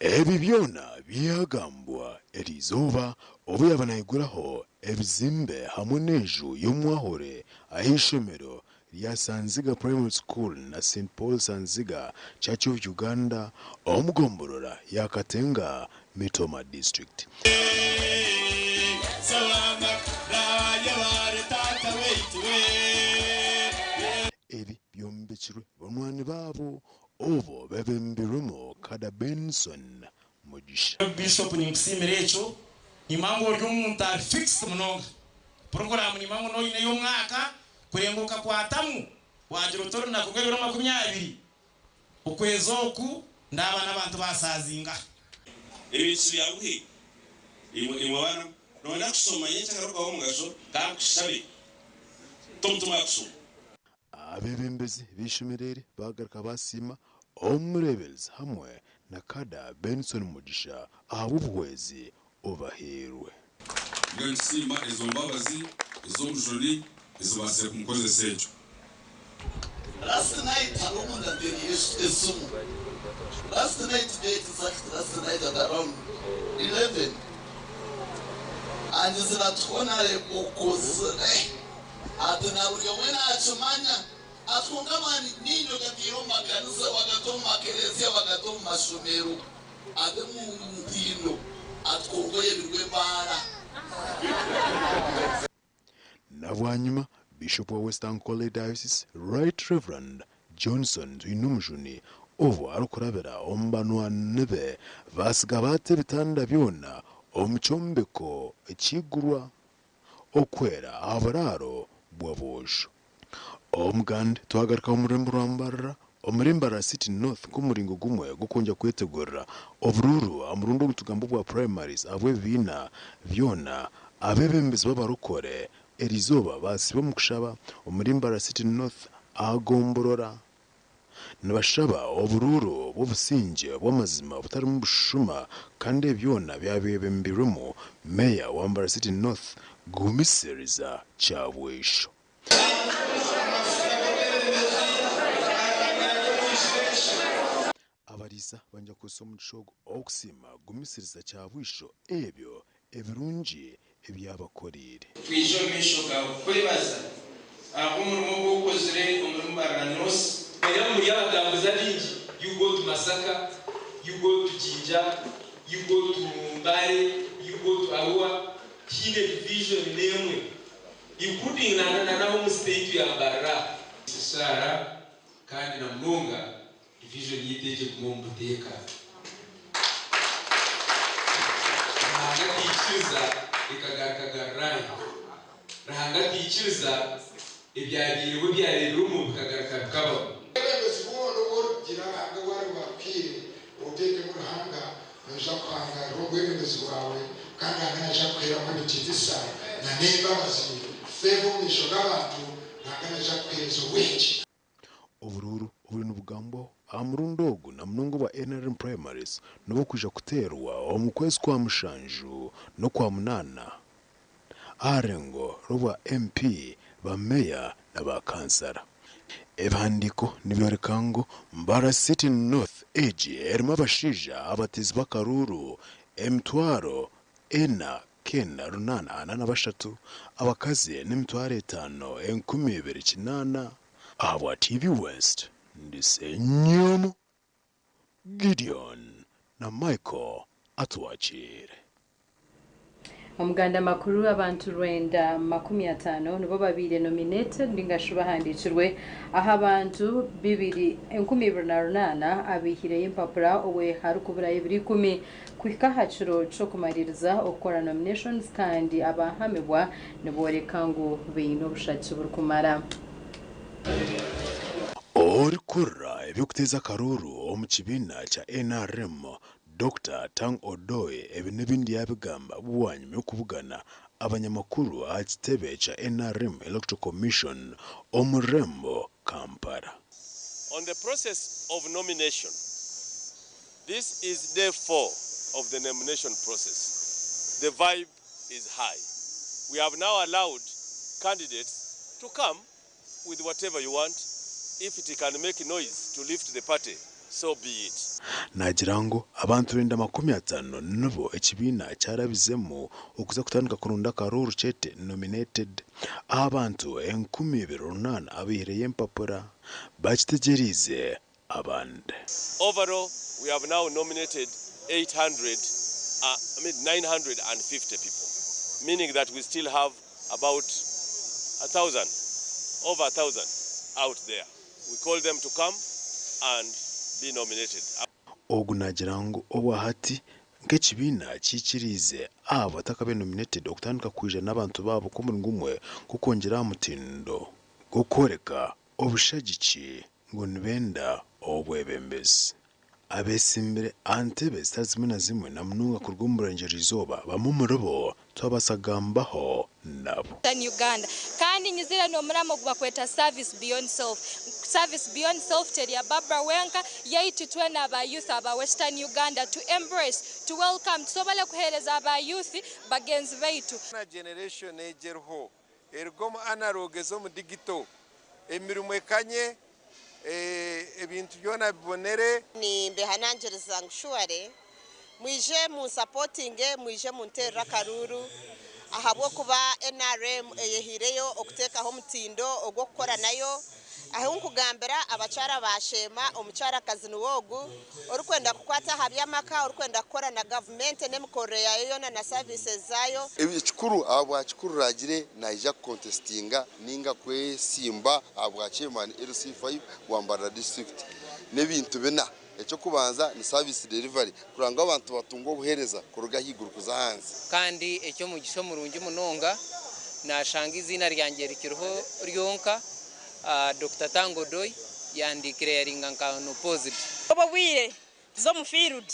Ebi byona byagambwa eriizooba obu yaaba naiguraho ebizimbe hamwe n'enju y'omwahure ah'eishomero rya Sanziga Primary School na St Paul Sanziga Church of Uganda omu gomborora ya Katenga, Mitooma District. Ebi byombekirwe banywani baabo obu bebembirwemu Kada Benson Mugisha. Bishop ninkusiimira ekyo, nimanya ngu ori omuntu ari fixed munonga. Puroguraamu nimanya ngu noine ey'omwaka kurenga okakwatamu wagira oti orunaku rw'ebiro 20 okwezi oku ndaaba n'abantu baasaazinga. Ebintu tibyanguhi. Imwe imwe baana mwe, nooyenda kushoma nyencakare okaba ow'omugasho, ka nkushabe, ta omutima aha kushoma. Abeebembezi b'eishomero eri baagaruka baasiima omureeberezi hamwe na Kada Benson Mugisha ahabw'obuhwezi obubahairwe. Mbwenu nitusiima ezo mbabazi ez'Omujuni ezibaasire kumukozesa ekyo. Last night hariho omuntu anteereire esimu last night to be exact last night at around 11 angizire ati Honarebo okozire ati na buri omwe nakimanya ati kwonka amaani maingi ogataire omu makanisa wagata omu makereziya wagata omu mashomero ati omu ntindo ati kwonka oyebirwe ebaara. Na bwanyima, Bishop wa West Ankole Diocese, Right Rev. Johnson Twinomujuni obu arikurabira omu banywani be baatsiga baata ebitanda byona omu kyombeko ekiigurwa okwera aha buraaro bw'aboojo. Omuganda twagaruka omu rurembo rwa Mbarara Omuri Mbarara City North nk'omuringo gumwe gw'okwongyera kwetegurira oburuuru aha murundi ogu nitugamba obwa primaries ahabw'ebibiina byona, abeebembezi b'abarokore eriizooba baasiiba omu kushaba omuri Mbarara City North aha gomborora nibashaba oburuuru bw'obusingye bw'amazima butarimu bushuma kandi ebi byona byabebembirwemu Meeya wa Mbarara City North Gumisiriza Kyabwisho. Abariisa bangya kukozesa omugisha ogu okusiima Gumisiriza Kyabwisho ebyo ebirungi ebi yabakoreire. Twija omu maisho gaawe kukwebaza ahabw'omurimo ogu okozire omuri Mbarara North. Manya muri abatambuzi abaingi, you go to Masaka, you go to Jinja, you go to Mbale, you go to Arua, tihaine division n'emwe including na na n'ab'omu state ya Mbarara. Eshaara kandi na munonga division yaitu egyo egume omu buteeka. Ruhanga taikiriza ekagaruka Galilaya. Ruhanga taikiriza ebyabaireho ebyareebirwe omu bikagaruka bikabaho. Obwebembezi bwona obu orikugira Ruhanga obu arikuba akuhaire oteekemu Ruhanga, noija kuhangaarira omu bwebembezi bwawe kandi Ruhanga naija kukuheeramu ebitiinisa na n'embabazi, favour, omu maisho g'abantu, Ruhanga naija kukuheereza obwengye. Oburuuru oburiyo nibugambwaho aha murundi ogu na munonga obwa nrm primaries n'oburikwija kuteerwa omu kwezi kwa mushanju n'okwa munaana aha rurengo rw'obwa MP, ba meeya na ba kansara. Ebihandiiko nibyoreka ngu Mbarara City North egi erimu abashaija abateezi b'akaruuru 4843, abakazi n'58,008. Ahabwa TV West, ndi Ssenyomo Gideon na Michael Atwakiire. Omuganda makuru abantu 950 nibo babaire nominated ninga shi bahandiikirwe aha bantu bibiri 2008 abaihireyo empapura obwe harikuburayo ebiro ikumi kuhika aha kiro ky'okumaririza okukora nominations kandi abahamibwa niboreka ngu baine obushaki burikumara. Orikurira eby'okuteeza akaruuru omu kibiina kya nrm, Dokita Tang Odoi ebi n'ebindi yaabigamba bwanyima y'okubugana abanyamakuru aha kitebe kya nrm Electoral Commission omu rurembo Kampala. On the process of nomination, this is day 4 of the nomination process. The vibe is high. We have now allowed candidates to come with whatever you want. If it can make noise to lift the party, so be it. Naagira ngu abantu 950 nibo ekibiina kyarabizemu okuza kutandika kuronda akaruuru kyete nominated aha bantu 2008 abaihireyo empapura bakitegyereize abandi. Overall, we have now nominated 800, I mean 950 people, meaning that we still have about 1,000 over 1,000 out there. We call them to come and be nominated. Ogu naagira ngu obwahati nk'ekibiina kikiriize abo abatakabaire nominated okutandika kwija n'abantu baabo nk'omuringo gumwe gw'okwongyera aha mutindo gw'okworeka obushagiki ngu nibenda obwebembezi. Abeesimbire aha ntebe zitari zimwe na zimwe na munonga kuruga omu burengyerwa-izooba bamwe omuribo twabaasa kugambaho nabo. Western Uganda kandi nyizire n'omuramo ogubakweta service beyond self. Service beyond self teri ya Barbara wenka yaitu twena aba youth aba Western Uganda to embrace, to welcome tusobole kuhereza aba youth bagenzi baitu. Na generation egi eriho eruga omu analog eza omu digital, emirimo ekanye, ebintu byona bibonere. Nimbehanangiriza ngu shuware mwije munsapotinge, mwije munterere akaruuru ahabw'okuba NRM eyehiireyo okuteekaho omutindo ogw'okukora nayo. Ahu nkugambira abakyara baasheema, omukyarakazi niwe ogu orikwenda kukwata aha by'amaka, orikwenda kukora na gavumenti n'emikorere yaayo yoona na services zaayo. Ekikuru ahabwa kikuru ragire naija kukontesitinga ninga kwesimba ahabwa chairman LC5 wa Mbarara district n'ebintu bina. Eky'okubanza ni service delivery kureba ngu abantu batunga obuheereza kuruga ahaiguru kuza ahansi. Kandi eky'omugisha omurungi munonga naashanga eiziina ryangye rikiriho ryonka, Dokita Tanga Odoi yandikireyaringa nka unopposed. Obu obwire tuza omu field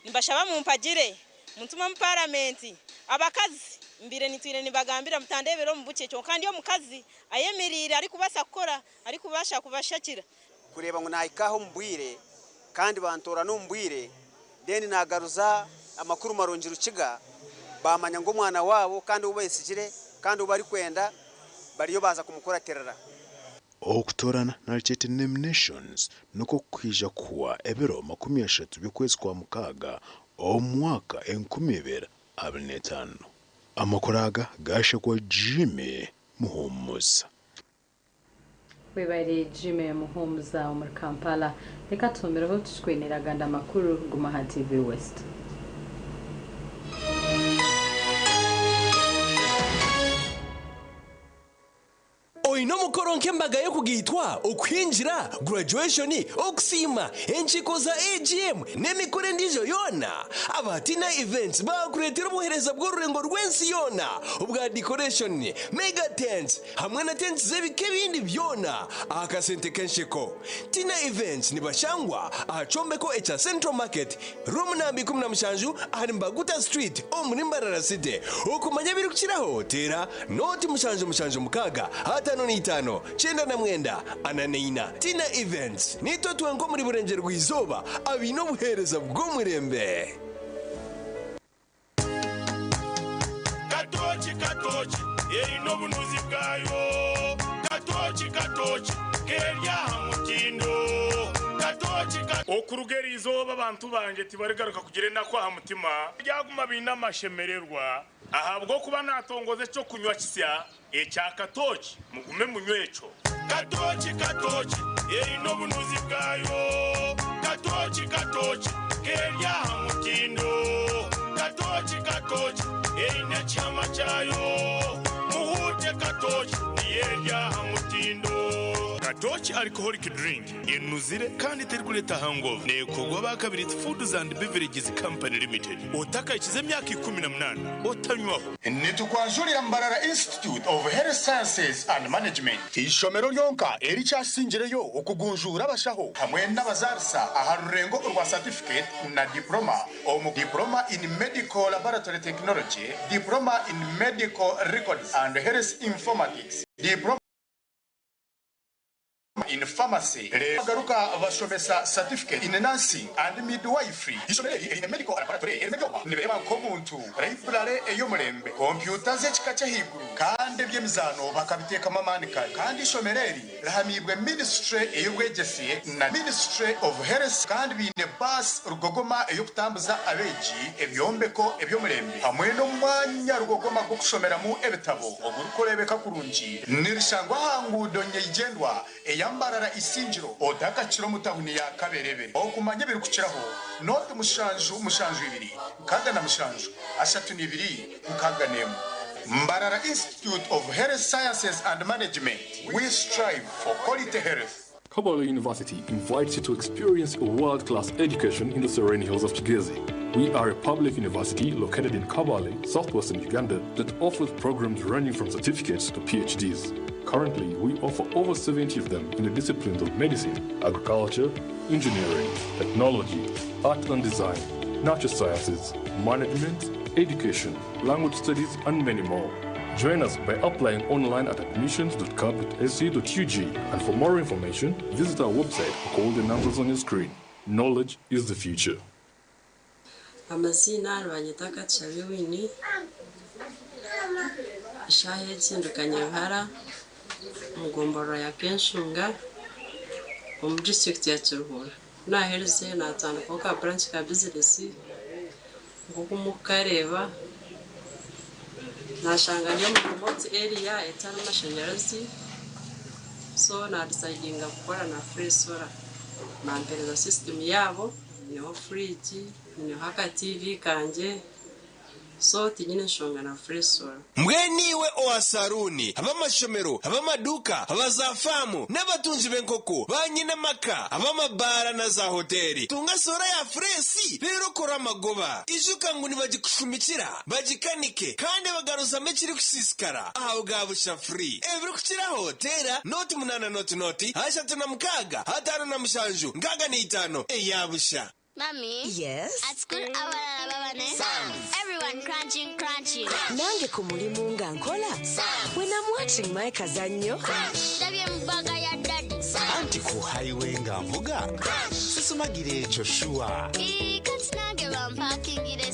nimbashaba mumpagire muntume omu paramenti. Abakazi mbaire nitwire nimbagambira mutandebera omu bukye kyonka ndi omukazi ayemeriire arikubasa kukora arikubasha kubashakira. Kureeba ngu naahika aha omu bwire kandi bantoorana omu bwire then naagaruza amakuru marungi Rukiga baamanya ngu omwana waabo kandi ou beesigire kandi ou barikwenda bariyo baaza kumukuratirira. Okutoorana nari kyete nominations nikwo kwija kuhwa ebiro 30 by'okwezi kwa mukaaga omu mwaka 2025. Amakuru aga gaashekwa Jimmy Muhumuza. Webare Jimmy Muhumuza omuri Kampala. Reka tuhumireho tukikwinira agandi amakuru guma aha TV West. Oine omukoro nk'embaga y'okugaitwa, okuhingira, graduation, okusiima, enkiiko za AGM n'emikoro endiijo yoona? Aba Tina Events baakureetera obuheereza bw'orurengo rw'ensi yoona obwa decoration, mega tents hamwe na tents z'ebika ebindi byona aha kasente k'ensheko. Tina Events nibashangwa aha kyombeko ekya Central Market, Room namba 17 ahari Mbaguta Street omuri Mbarara City. Okumanya ebirikukiraho teera nooti 776 55 99 44. Tina Events, Niitwe twenka omuri Burengyerwa-izooba abaine obuheereza bw'omurembe. Katooki katooki eine obunuzi bwayo Katooki katooki keri aha mutindo Katooki ka. Okuruga eri izooba abantu bangye tibarigaruka kugira enaku aha mutima. Baryaguma baine amashemererwa. Ahabw'okuba naatongoza eky'okunywa kisya ekya katooki, mugume munywe ekyo. Katooki katooki eine obunuzi bwayo Katooki katooki keri aha mutindo Katooki katooki eine ekihama kyayo Muhuute katooki niyo eri aha mutindo. Katooki Alcoholic Drink enuzire kandi terikureeta hangover. Neekorwa aba Kabirizi Foods and Beverages Company Limited. Otakahikize emyaka 18 otanywaho. Nitukwanjurira Mbarara Institute of Health Sciences and Management, eishomero ryonka erikyasingireyo okugunjuura abashaho hamwe n'abazaarisa aha rurengo orwa Certificate na Diploma omu Diploma in Medical Laboratory Technology, Diploma in Medical Records and Health Informatics, Diploma in Pharmacy reero bagaruka bashomesa Certificate in Nursing and Midwifery. Eishomero eri eriine Medical Laboratory erimu ebyoma nibireeba nk'omuntu, Library ey'omurembe, kompyuta z'ekika ky'ahaiguru kandi eby'emizaano bakabiteekamu amaani kare. Kandi eishomero eri rihamiibwe Ministry ey'obwegyese na Ministry of Health kandi baine baasi rugogoma ey'okutambuza abeegi, ebyombeko eby'omurembe hamwe n'omwanya rugogoma gw'okushomeramu ebitabo ogurikureebeka kurungi. Nirishangwa aha nguudo nyeigyendwa eya Mbarara Isingiro otakakira omu tahuni ya Kaberebere. Okumanya ebirikukiraho, nooti 772 67 32 61. Mbarara Institute of Health Sciences and Management. We strive for quality health. Kabale University invites you to experience a world-class education in the serene hills of Kigezi. We are a public university located in Kabale, southwestern Uganda, that offers programs ranging from certificates to PhDs. Currently, we offer over 70 of them in the disciplines of medicine, agriculture, engineering, technology, art and design, natural sciences, management, education, language studies, and many more. Join us by applying online at admissions.cab.ac.ug and for more information, visit our website or call the numbers on your screen. Knowledge is the future. Amaziina nibanyeta Katushabe Winnie, eshaaha egi ndi Kanyabihara omu gomborora ya Kenshunga omu disiturikiti ya Kiruhura. Ku naaherize naatandikaho ka branch ka bizinesi nk'oku murikukareeba naashanga ndi omu remote area etarimu mashanyarazi so naadisaidinga kukora na Free Solar bampereza system yaabo nyineho fridge nyineho aka TV kangye so tinyine nshonga na Free Solar. Mbwenu iwe owa saruuni, ab'amashomero, ab'amaduuka, aba za faamu n'abatungi b'enkoko, ba nyine amaka, ab'amabaara na za hoteeri, tunga soora ya fureesi reero okore amagoba. Ijuka ngu nibagikushumikira, bagikanike kandi bagaruzamu ekirikusiisikara aha bwa busha free. Ebirikukiraho teera nooti munaana nooti nooti 36 57 65 eya busha. Mommy. Yes? At school, abalala baba ne. Everyone crunching, crunching. Nange ku mulimu nga nkola. When I'm watching my kazannyo. Ndabye mu bbaga ya daddy. Anti ku highway nga nvuga sisumagira ekyo shuwa. Ii, kati nange bampakingire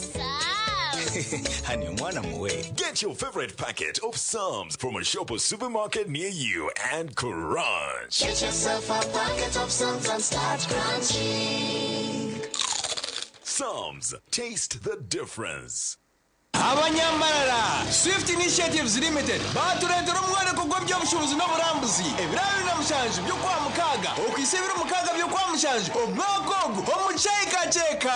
hani omwana muwe. Get your favorite packet of Psalms from a shop or supermarket near you and crunch. Get yourself a packet of Psalms and start crunching. Psalms, taste the difference. Abanyambarara, Swift Initiatives Limited batureetera omworeko gw'ebyobushuubuzi n'oburambuzi ebiro 27 by'okwa mukaaga okwisa ebiro 6 by'okwa mushanju omwaka ogu omu kyekakyeka.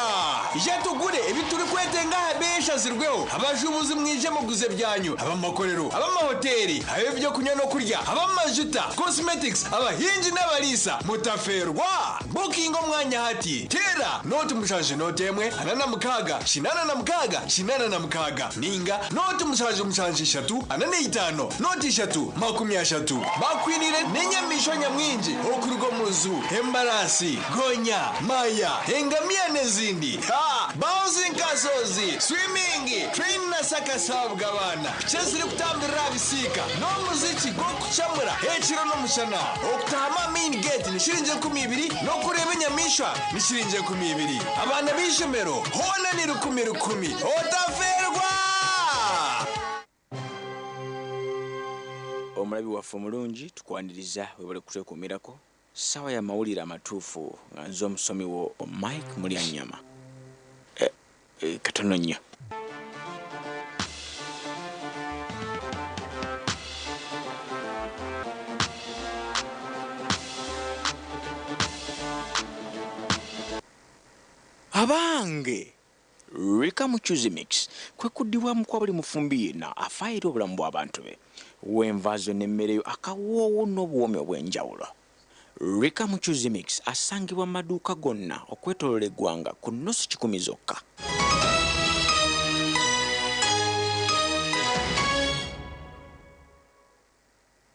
Ija tugure ebi turikwetenga aha beeyi eshazirweho. Abashuubuzi mwije muguze byanyu, ab'amakorero, ab'amahoteri, ab'ebyokunywa n'okurya, ab'amajuta, cosmetics, abahingi n'abariisa, mutafeerwa. Bukinga omwanya hati, teera nooti 7 nooti 1 46 86 86 ninga nooti 7 7 3 45 nooti 3 30. Bakwinire n'enyamaishwa nyamwingi okuruga omu nju, embarasi, gonya, maya, engamiya n'ezindi. Ha! Bouncing castles, swimming, train na circus ahabw'abaana, piki ezirikutambirira aha bisiika n'omuziki gw'okucamura ekiro n'omushana. Okutaahamu aha main gate ni shiringi 20 n'okureeba enyamaishwa ni shiringi 20. Abaana b'eishomero hoona ni 1000 1000. Otafeerwa! Omulabi waffe omulungi tukwaniriza webale kutwekuumirako. Ssaawa ya mawulire amatuufu nga nze omusomi wo Mike Mulyanyama. Eh, eh, katono nnyo. Abange! Rika Muchuzi Mix kwe kuddibwamu kwa buli mufumbi yenna afaayo eri obulamu bw'abantu be. W'enva zo n'emmere yo akawoowo n'obuwoomi obw'enjawulo. Rika Muchuzi Mix asangibwa mu maduuka gonna okwetooloola eggwanga ku nnusu 100 zokka.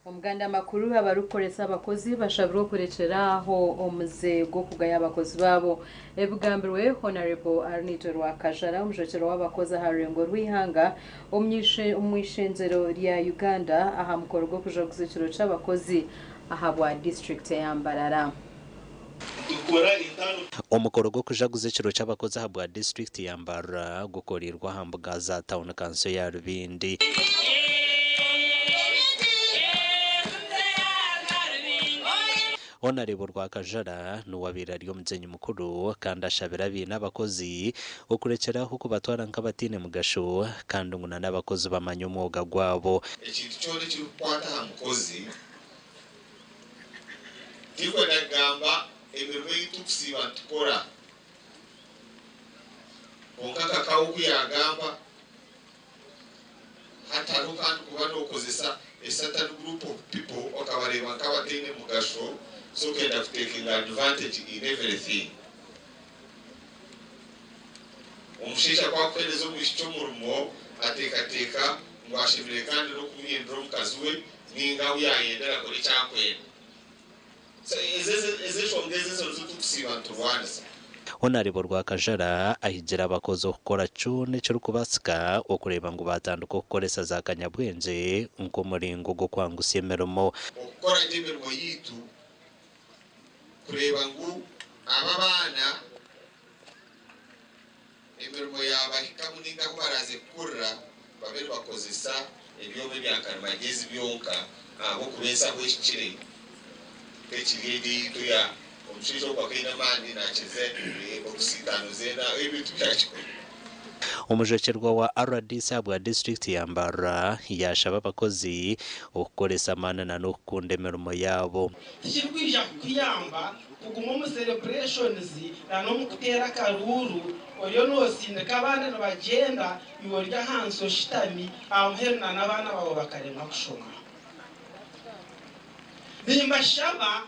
Omuganda amakuru abarikukoresa abakozi bashabirwe okurekyera aho omuze gw'okugaya abakozi baabo. Ebigambirwe Honorable Arnito Rwakajara, omujwekyerwa w'abakozi aha rurengo rw'eihanga omu ishengyero rya Uganda aha mukoro gw'okujaguza ekiro ky'abakozi ahabwa disiturikiti eya Mbarara. Omukoro gw'okujaguza ekiro ky'abakozi ahabwa disiturikiti ya Mbarara gukoreirwe aha mbuga za tauni kanso ya Rubindi. Honarebo Rwakajara niwe abaire ari omugyenyi mukuru kandi ashabire abaine abakozi okurekyeraho kubatwara nk'abataine mugasho kandi ngu na n'abakozi bamanye omwoga gwabo. Ekintu kyona ekirikukwata aha mukozi, tirikwenda kugamba emirimo ei turikusiiba nitukora. Kwonka Kakawu ku yaagamba, Hatariho kandi kuba nokozesa a certain group of people okabareeba nk'abataine mugasho so okenda kutekinga advantage in everything. Omushaija ku akuheereza omwishiki omurimo ateekateeka ngu ashemereire kandi n'okumuhindura omukazi we ninga ahu yaayenda arakora eki akwenda. So ezo enshonga ezo ezo nizo turikusiiba niturwanisa. Honarebo Rwakajara ahigira abakozi okukora kyona ekirikubaasika okureeba ngu baatandika okukoresa za kanyabwengye nk'omuringo gw'okwangusya emirimo. Okukora gye emirimo yaitu kureeba ngu aba abaana emirimo yaabahikamu nainga ahu baraaze kukurira babe nibakozesa ebyoma ebya karimagyezi byonka ahabw'okuba ensi ahu ehikire tekiri egi eyaitu eya omushaija ogu akaine amaani naakiza ebokisi itaano zeena ebintu byakikora. Omujwekyerwa wa rdc ahabwa disiturikiti ya Mbarara yaashaba abakozi okukoresa amaani na n'okukunda emirimo yaabo. Tikirikwija kukuyamba kuguma omu celebrations na n'omukuteera akaruuru oriyo noosindika abandi nibagyenda iwe ori ahansi oshutami aha muheru na n'abaana baawe bakaremwa kushoma. Nimbashaba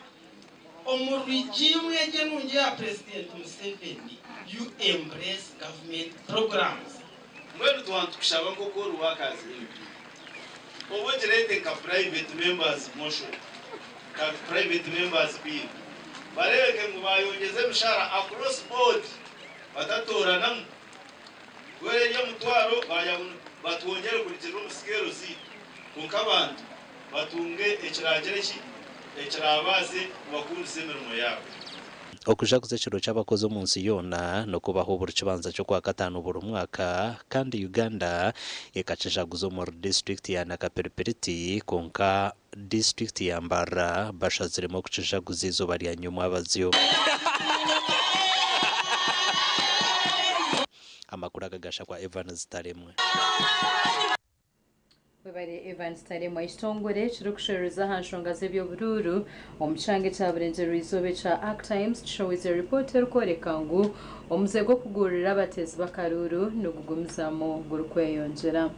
omu regime egi enungi eya President Museveni you embrace government programs. Mbwenu twaba nitukushaba nk'oku ori Workers MP, obe ogireete nka private members motion, nka private members bill, bareebeke ngu baayongyeza emishahara across board batatooranamu. Kubera eri omutwaro batwongyere kurugirira omu scale zaitu kwonka abantu batunge ekiragiro eki ekiraabaase kubakundisa emirimo yaabo. Okujaguza ekiro ky'abakozi omu nsi yoona nikubaho buri kibanza ky'Okwakataano buri mwaka kandi Uganda ekakijaguza omuri disiturikiti ya Nakapiripiriti kwonka disiturikiti ya Mbarara bashaziremu okukijaguza eizooba rya nyomwabazyo. Amakuru aga gashakwa Evans Taremwe. Webare Evans Taremwa. Ekitongore ekirikusheruriza aha nshonga z'eby'oburuuru omu kyanga ekya Burengyerwa-izooba ekya Arctimes kishohoize ripoota erikworeka ngu omuze gw'okugurira abateezi b'akaruuru nigugumizamu gurikweyongyera.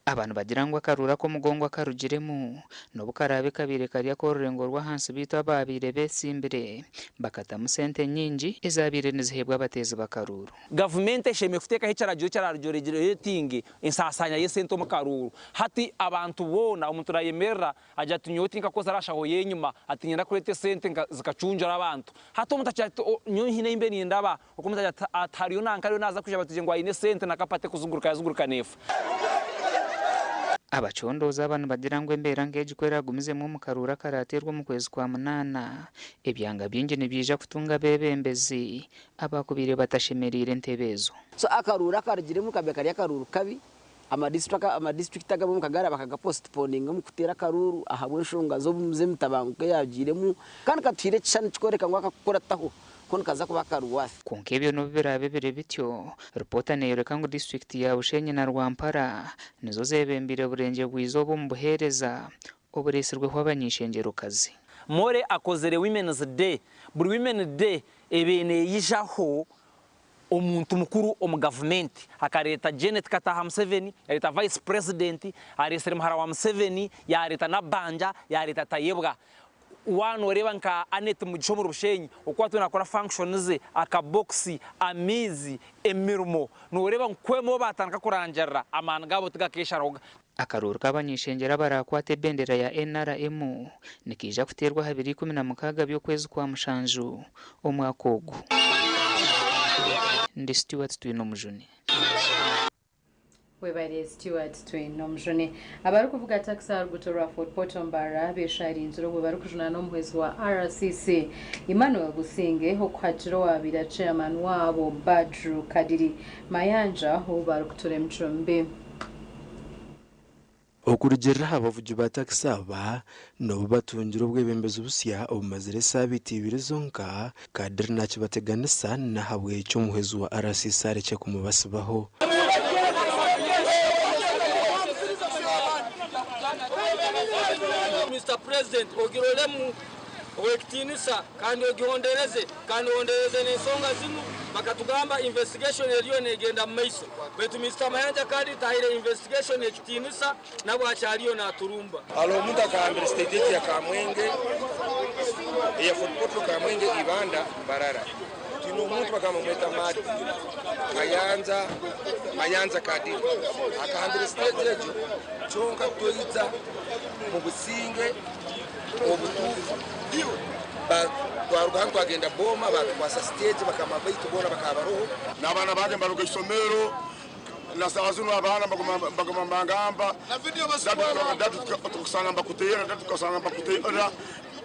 Aba nibagira ngu akaruuru ak'omugongo akarugiremu n'obu karaabe kabaire kari ak'orurengo rw'ahansi beitu abaabaire beetsimbire bakatamu sente nyingi ezaabaire niziheebwa abateezi b'akaruuru. Gavumenti eshemereire kuteekaho ekiragiro ekiraareguletinge ensaasaanya y'esente omu karuuru. Hati abantu boona, omuntu naayemerera agira ati nyowe tinkakozire aha shaho y'enyima, ati niinyenda kureeta esente zikacungira abantu. Hati omuntu agira ati nyowe haine ahu mbaire nindaba, oku omuntu agira ati hariyo nanka ariyo naaza kwija batugire ngu aine esente nakapate kuzunguruka yazunguruka neefa. Abacondooza aba nibagira ngu embeera nk'egi ku eraagumizemu omu karuuru akaraateerwe omu kwezi kwa munaana, ebyanga bingi nibyija kutunga abeebembezi abaakubaire batashemereire entebe ezo. So akaruuru akarugiremu kabaire kari akaruuru kabi, amadisiturikiti agamwe mukagara bakagaposiponinga omu kuteera akaruuru ahabw'enshonga z'emitabanguko eyaagiiremu kandi katuhaire ekishushani kikworeka ngu akakukurataho ko nikaza kuba akaruwaasi. Kwonka ebyo n'obu biraabe biri bityo, ripoota neeyoreka ngu disiturikiti ya Bushenyi na Rwampara nizo zeebembeire Burengye-bw'eizooba omu buheereza obureetsirweho abany'eishengyero-kazi. More akozire Women's Day. Buri Women Day ebaire neyijaho omuntu mukuru omu gavumenti. Akareeta Janet Kataha Museveni, yareeta Vice President, areetsire muhara wa Museveni, yareeta Nabbanja, yareeta Tayebwa. Waaba noreeba nka Annet Mugisha omuri Bushenyi oku atwire nakora functions ze, akabokisi, amaizi, emirimo, noreeba ngu kwema obu batandika kurangirira, amaani gaabo tigakesharahoga. Akaruuru k'abany'eishengyero abaraakwate ebendera ya NRM nikaija kuteerwa aha biro 16 by'okwezi kwa mushanju omwaka ogu. Ndi Stuart Twinomujuni. Webare Stuart Twinomujuni. Abarikuvuga takisi aha ruguuto rwa Fort Portal Mbarara besharingire obwo barikujunaana omuhwezi wa RCC Emmanuel Businge okuhagira owaabaire ari chairman waabo Badru Kadiri Mayanja ou barikutura emicwe mibi. Okurugiirira aha bavugi ba takisi aba, n'obu batungire obwebembezi busya obumazire esaabiiti ibiri zonka, Kadiri nakibateganisa n'ahabw'ekyo omuhwezi wa RCC arekye kumubasibaho. Mister President ogiroremu. ow'ekitiinisa kandi ogihondereze kandi ohondereze n'ensonga zinu. Bakatugamba investigation eriyo negenda mu maiso baitu Mister Mayanja Kadiri tahaire investigation ekitiinisa nabwo akyaliyo naturumba. Hariho omuntu akahambira siteegi egi ya Kamwenge, eya Fort Portal, Kamwenge, Ibanda, Mbarara. Twine omuntu bakaba nibamweta Matt Kayanja, Mayanja Kadiri. Akahambira siteegi egyo kyonka twaija mu businge obutuufu. Twaruga hanu twagenda Booma baatukwasa siteegi bakama baitu boona bakaba baroho. N'abaana bange mbaruga isomero na saaha zinu abaana baguma nibangamba dadi tukakusanga nibakuteera, dadi tukakusanga nibakuteera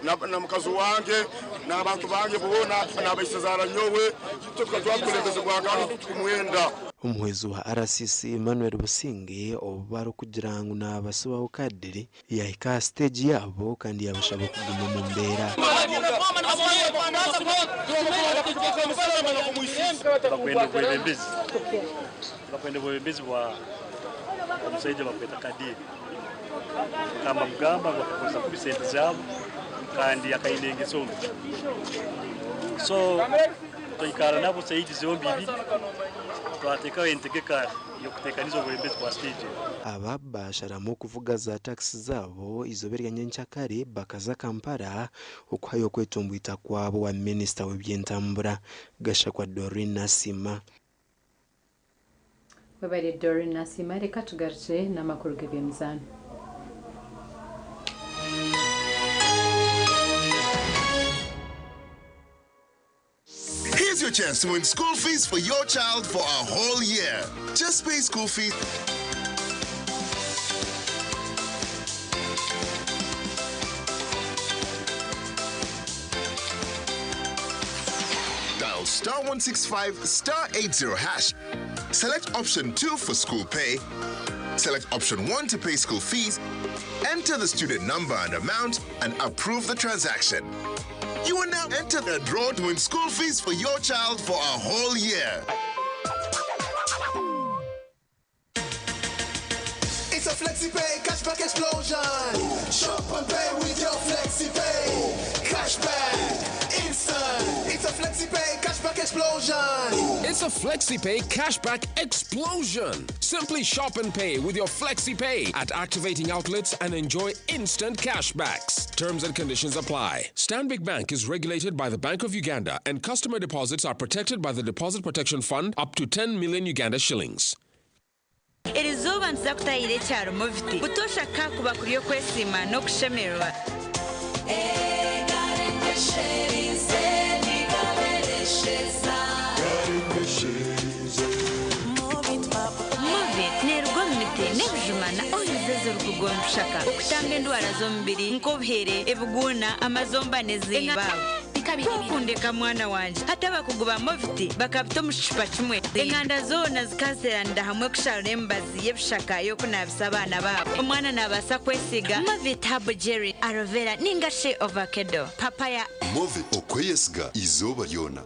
na mukazi wange n'abantu bange boona n'abaishezaara nyowe itwe tukajwara obukulembeze bwa Kanu tukumwenda. Omuhwezi wa RCC Emmanuel Businge obu barikugira ngu nabasibaho Kadiri yahika aha siteegi yaabo kandi yabashaba kuguma omu mbeera. Bakwenda obwebembezi bakwenda obwebembezi bwa omusaija bakweta Kadiri kamba mugamba ngu akakozesa kubi sente zaabo kandi akaine engeso mbi so twaikara nabo saidi zombi ibiri twateekaho entegeka y'okuteekaniza obwebembezi bwa stage enu. Aba baasharamu kuvuga za takisi zaabo eizooba erya nyenkyakare bakaza Kampala okuhayo okwetomboita kwabo owa minisita w'eby'entambura Gashakwa Doreen Nasiima. Webare Doreen Nasiima, reka tugarukye n'amakuru g'eby'emizaano. Here's your chance to win school fees for your child for a whole year. Just pay school fees. Dial star 165 star 80 hash. Select option 2 for school pay. Select option 1 to pay school fees. Enter the student number and amount and approve the transaction. You will now enter the draw to win school fees for your child for a whole year. It's a FlexiPay cashback explosion. Shop and pay with your FlexiPay. Cashback, instant. It's a FlexiPay cashback explosion. It's a FlexiPay cashback explosion. Simply shop and pay with your FlexiPay at activating outlets and enjoy instant cashbacks. Terms and conditions apply. Stanbic Bank is regulated by the Bank of Uganda and customer deposits are protected by the Deposit Protection Fund up to 10 million Uganda shillings. Erizooba nituza kutahirira ekyaro Movit. Butoosha ka kuba kuri okwesiima n'okushemererwa. Movit neeruga omu miti n'ebijuma na oils ezirikugondushaka okutamba endwara z'omubiri nk'obuhere, ebiguuna, amazomba n'ezimba. Kwokundeka mwana wangye. Hati abakugu ba Movit bakabita omu kicupa kimwe. Enganda zoona zikazeeranira hamwe kusharura emibazi y'ebishaka y'okunaabisa abaana baabo. Omwana naabaasa kwesiiga Movit Herbal Jelly, Aloe Vera ninga shi Ovakedo, Papaya. Movit okweyesiga eizooba ryona.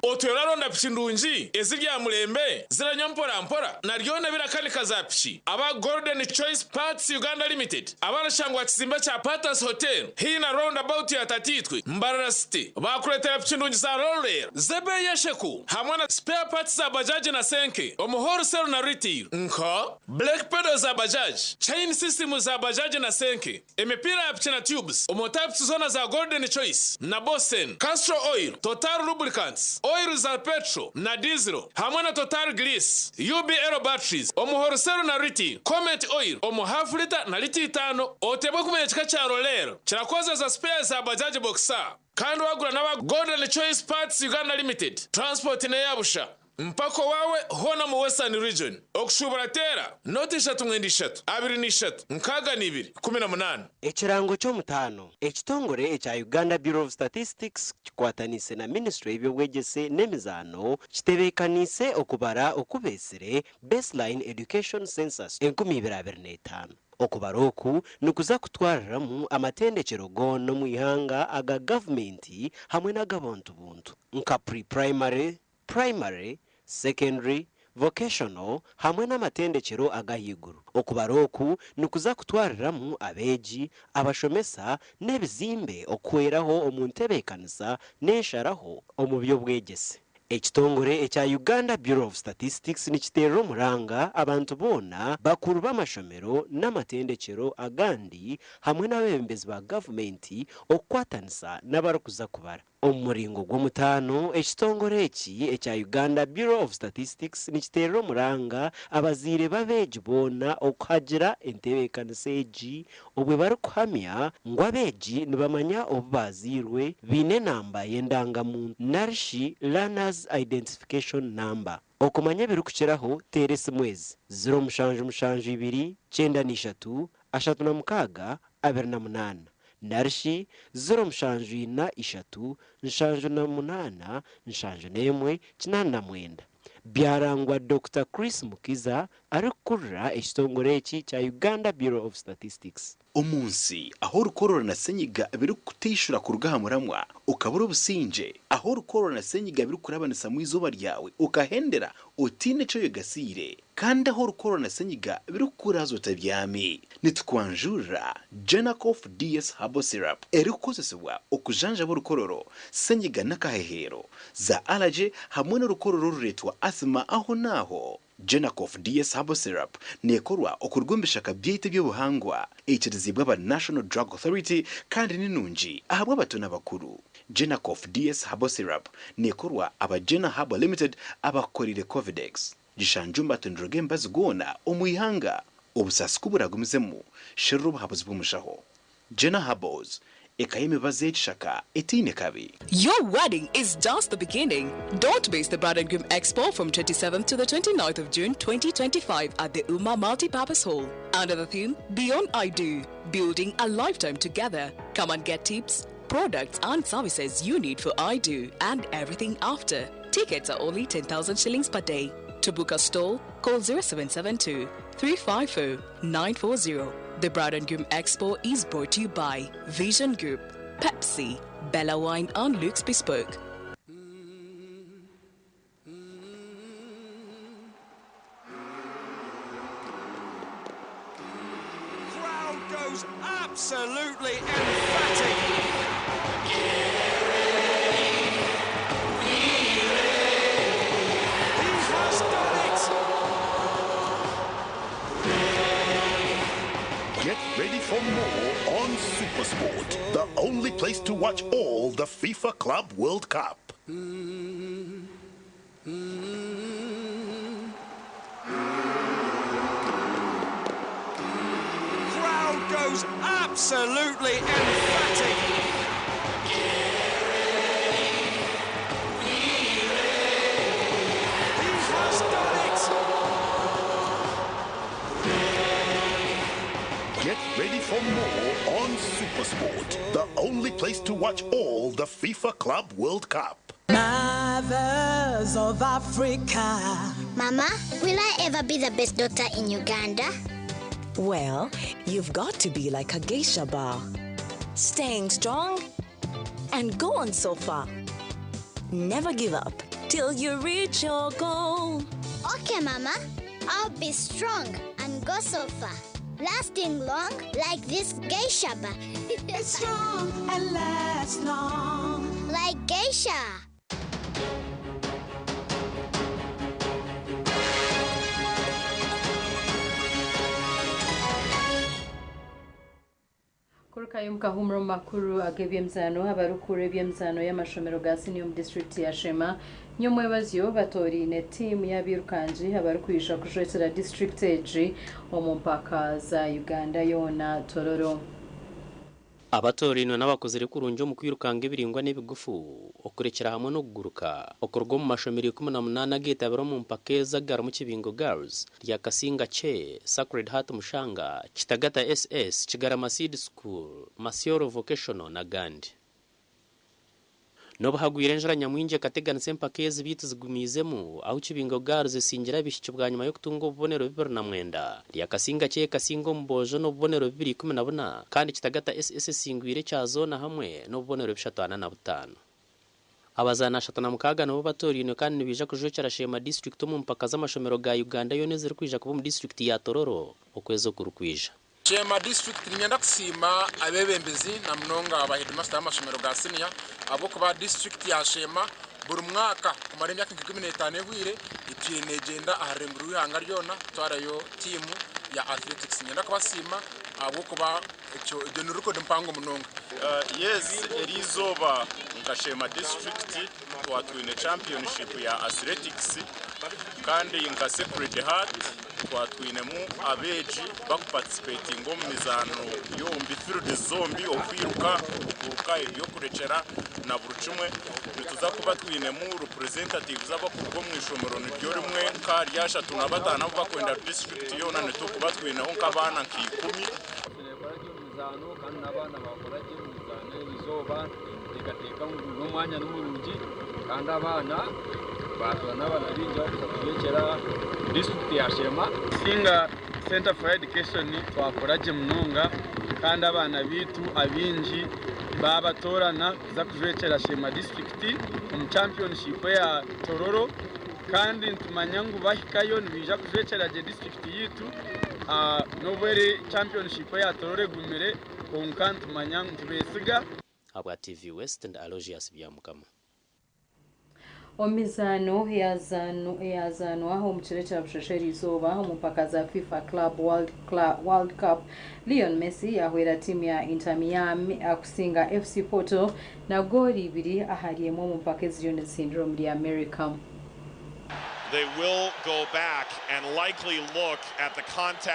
Otwire oraronda piki ndungi eziri aha murembe, ziranywa mpora mpora na ryona ebirakanika za piki? Aba Golden Choice Parts Uganda Limited abarashangwa aha kizimbe kya Patas Hotel haihi na Round About ya Tatiitwe, Mbarara City baakureetera piki ndungi za Rollel z'ebeeyi esheku hamwe na spare parts za bajaji na senke omu wholesale na retail nka brake pedals za bajaji, chain system za bajaji na senke, Emipiira ya piki na tubes omu types zoona za Golden Choice na Bosen, Castrol Oil, Total Lubricants, Oil za petrol na diesel hamwe na Total Grease, UBL Batteries omu wholesale na retail, Comet Oil omu half litre na litre itaano. Oteebwe kumanya ekika kya Rollel kirakozesa spares za Bajaj Boxer kandi wagura n'aba Golden Choice Parts Uganda Limited, transport n'eya busha. Mpaka owaawe hoona omu Western Region. Okushuubura teera nooti ishatu mwenda ishatu, abiri na ishatu, nkaaga na ibiri, 18. Ekirango ky'omutaano, Ekitongore ekya Uganda Bureau of Statistics kikwataniise na Minisitule y'eby'obwegyese n'emizaano kitebeekaniise okubara oku beetsire Baseline Education Census 2025. Okubara oku nikuza kutwariramu amatendekyero goona omu ihanga aga gavumenti hamwe n'ag'abantu buntu nka pre-primary, primary, secondary, Vocational hamwe n'amatendekyero ag'ahaiguru. Okubara oku nikuza kutwariramu abeegi, abashomesa n'ebizimbe okuhweraho omu ntebeekanisa n'ensharaho omu by'obwegyese. Ekitongore ekya Uganda Bureau of Statistics nikiteerera omuranga abantu boona, bakuru b'amashomero n'amatendekyero agandi hamwe n'abeebembezi ba gavumenti okukwatanisa n'abarikuza kubara. Omu muringo gw'omutaano, ekitongore eki ekya Uganda Bureau of Statistics nikiteerera omuranga abazaire b'abeegi boona okuhagira entebeekanisa egi obwe barikuhamya ngu abeegi nibamanya obu baazairwe, baine enamba y'endangamuntu narishi Learner's Identification Number. Okumanya ebirikukiraho teera esimu ezi, 0772 93 36 28 narishi 0743 78 71 89. Byarangwa Dokita Chris Mukiza arikukurira ekitongore eki kya Uganda Bureau of Statistics. Omu nsi ahu orukorora na senyiga birikukuteishura kuruga aha muramwa okabura obusingye, ahu orukorora na senyiga birikukurabanisamu eizooba ryawe okahendera otaine eki oyegasiire, kandi ahu orukorora na senyiga birikukuraaza otabyami, nitukwanjurira Genacof DS Herbal Syrup erikukozesibwa okujanjaba orukororo, senyiga n'akaheheero, za allergy hamwe n'orukororo orureetwa asthma aho n'aho. Genacof DS Herbal Syrup neekorwa okuruga omu bishaka byaitu eby'obuhangwa, eikiriziibwe aba National Drug Authority kandi ni nungi ahabw'abato n'abakuru. Genacof DS Herbal Syrup neekorwa aba Gena Herbal Limited abakukoreire Covidex. Gishangye omu matundiro g'emibazi goona omu ihanga. Obusaasi ku buragumizemu, sherura obuhabuzi bw'omushaho. Gena Herbals, eka y'emibazi y'ekishaka etaine kabi. Your wedding is just the beginning. Don't miss the Bride and Groom Expo from 27th to the 29th of June 2025 at the Uma Multipurpose Hall. Under the theme Beyond I Do, Building a Lifetime Together. Come and get tips, products and services you need for I Do and everything after. Tickets are only 10,000 shillings per day. To book a stall, call 0772 350 940. The Bride and Groom Expo is brought to you by Vision Group, Pepsi, Bella Wine and Luke's Bespoke. Crowd goes absolutely emphatic. He has done it! Get ready for more on Supersport, the only place to watch all the FIFA Club World Cup. Crowd goes absolutely emphatic. He has done it! Get ready for more on Supersport, the only place to watch all the FIFA Club World Cup. Mothers of Africa. Mama, will I ever be the best daughter in Uganda? Well, you've got to be like a geisha bar. Staying strong and go on so far. Never give up till you reach your goal. Okay, Mama. I'll be strong and go so far. Lasting long like this geisha bar. It's strong and lasts long. Like geisha. Kurukayo mukahumura omu makuru ag'ebyemizaano abarikukura ebyemizaano y'amashomero ga siniya omu disitulikiti ya Sheema nyomwebazyo batooriine tiimu y'abairukangi abarikwija kujwekyera disitulikiti egi omu mpaka za Uganda yoona Tororo. Abatorainwe n'abakozire kurungi omu kwirukanga ebiringwa n'ebigufu okurekyera hamwe n'okuguruka okuruga omu mashomero 18 agetabire omu mpaka ezi agarimu Kibingo Girls, Ryakasinga Che, Sacred Heart Mushanga, Kitagata SS, Kigarama Seed School, Masioro Vocational n'agandi. N'obu hagwire enjura nyamwingi ekateganisa empaka ezi beitu zigumiizemu ahu Kibingo Girls esingire abaishiki bwanyima y'okutunga obubonero 29, Ryakasinga Kye ekasinga omu boojo n'obubonero 214 kandi Kitagata SS esingwire ekya zoona hamwe n'obubonero 345. Abazaani 36 nibo batorainwe kandi nibaija kujwekyera Sheema disiturikiti omu mpaka z'amashomero ga Uganda yoona ezirikwija kuba omu disiturikiti ya Tororo okwezi okurikwija. Sheema disiturikiti niinyenda kusiima abeebembezi na munonga ba heedimasita b'amashomero ga siniya ahabw'okuba disiturikiti ya Sheema buri mwaka kumara emyaka nka 15 ehweire etwire neegyenda aha rurengo rw'eihanga ryona kutwarayo tiimu ya athletics. Niinyenda kubasiima ahabw'okuba ekyo egyo ni record mpango munonga. Yes, eriizooba nka Sheema disiturikiti twatwine championship ya athletics kandi nka Sacred Heart twatwinemu abeegi bakuparticipatinga omu mizaano yombi, fields zombi, okwiruka, okuruka, eby'okurekyera na buri kimwe. Nituza kuba twinemu representatives abakuruga omu ishomero niryo rimwe nka ahari 35 abu bakwenda disiturikiti yoona nitukuba twineho nk'abaana nka 10. Neekora gye omu mizaano kandi n'abaana baakora gye omu mizaano eri izooba ninteekateeka ngu n'omwanya ni murungi kandi abaana baatoorana abaana baingi abarikuza kujwekyera disiturikiti ya Sheema. Singa Centre for Education twakora gye munonga kandi abaana baitu abaingi baabatoorana kuza kujwekyera Sheema disiturikiti omu championship eya Tororo kandi nitumanya ngu bahikayo nibaija kujwekyera gye disiturikiti yaitu n'obu eri championship eya Tororo egumire kwonka nitumanya ngu nitubeesiga. Ahabwa TV West ndi Aloysius Byamukama. Omu mizaano eyazaanwa omu kiro kya bushasha eriizooba omu mpaka za FIFA Club World Cup, Leon Messi yaahwera tiimu ya Inter Miami kusinga FC Porto na goolo ibiri ahari emwe omu mpaka eziriyo nizihindura omuri America. They will go back and likely look at the contact.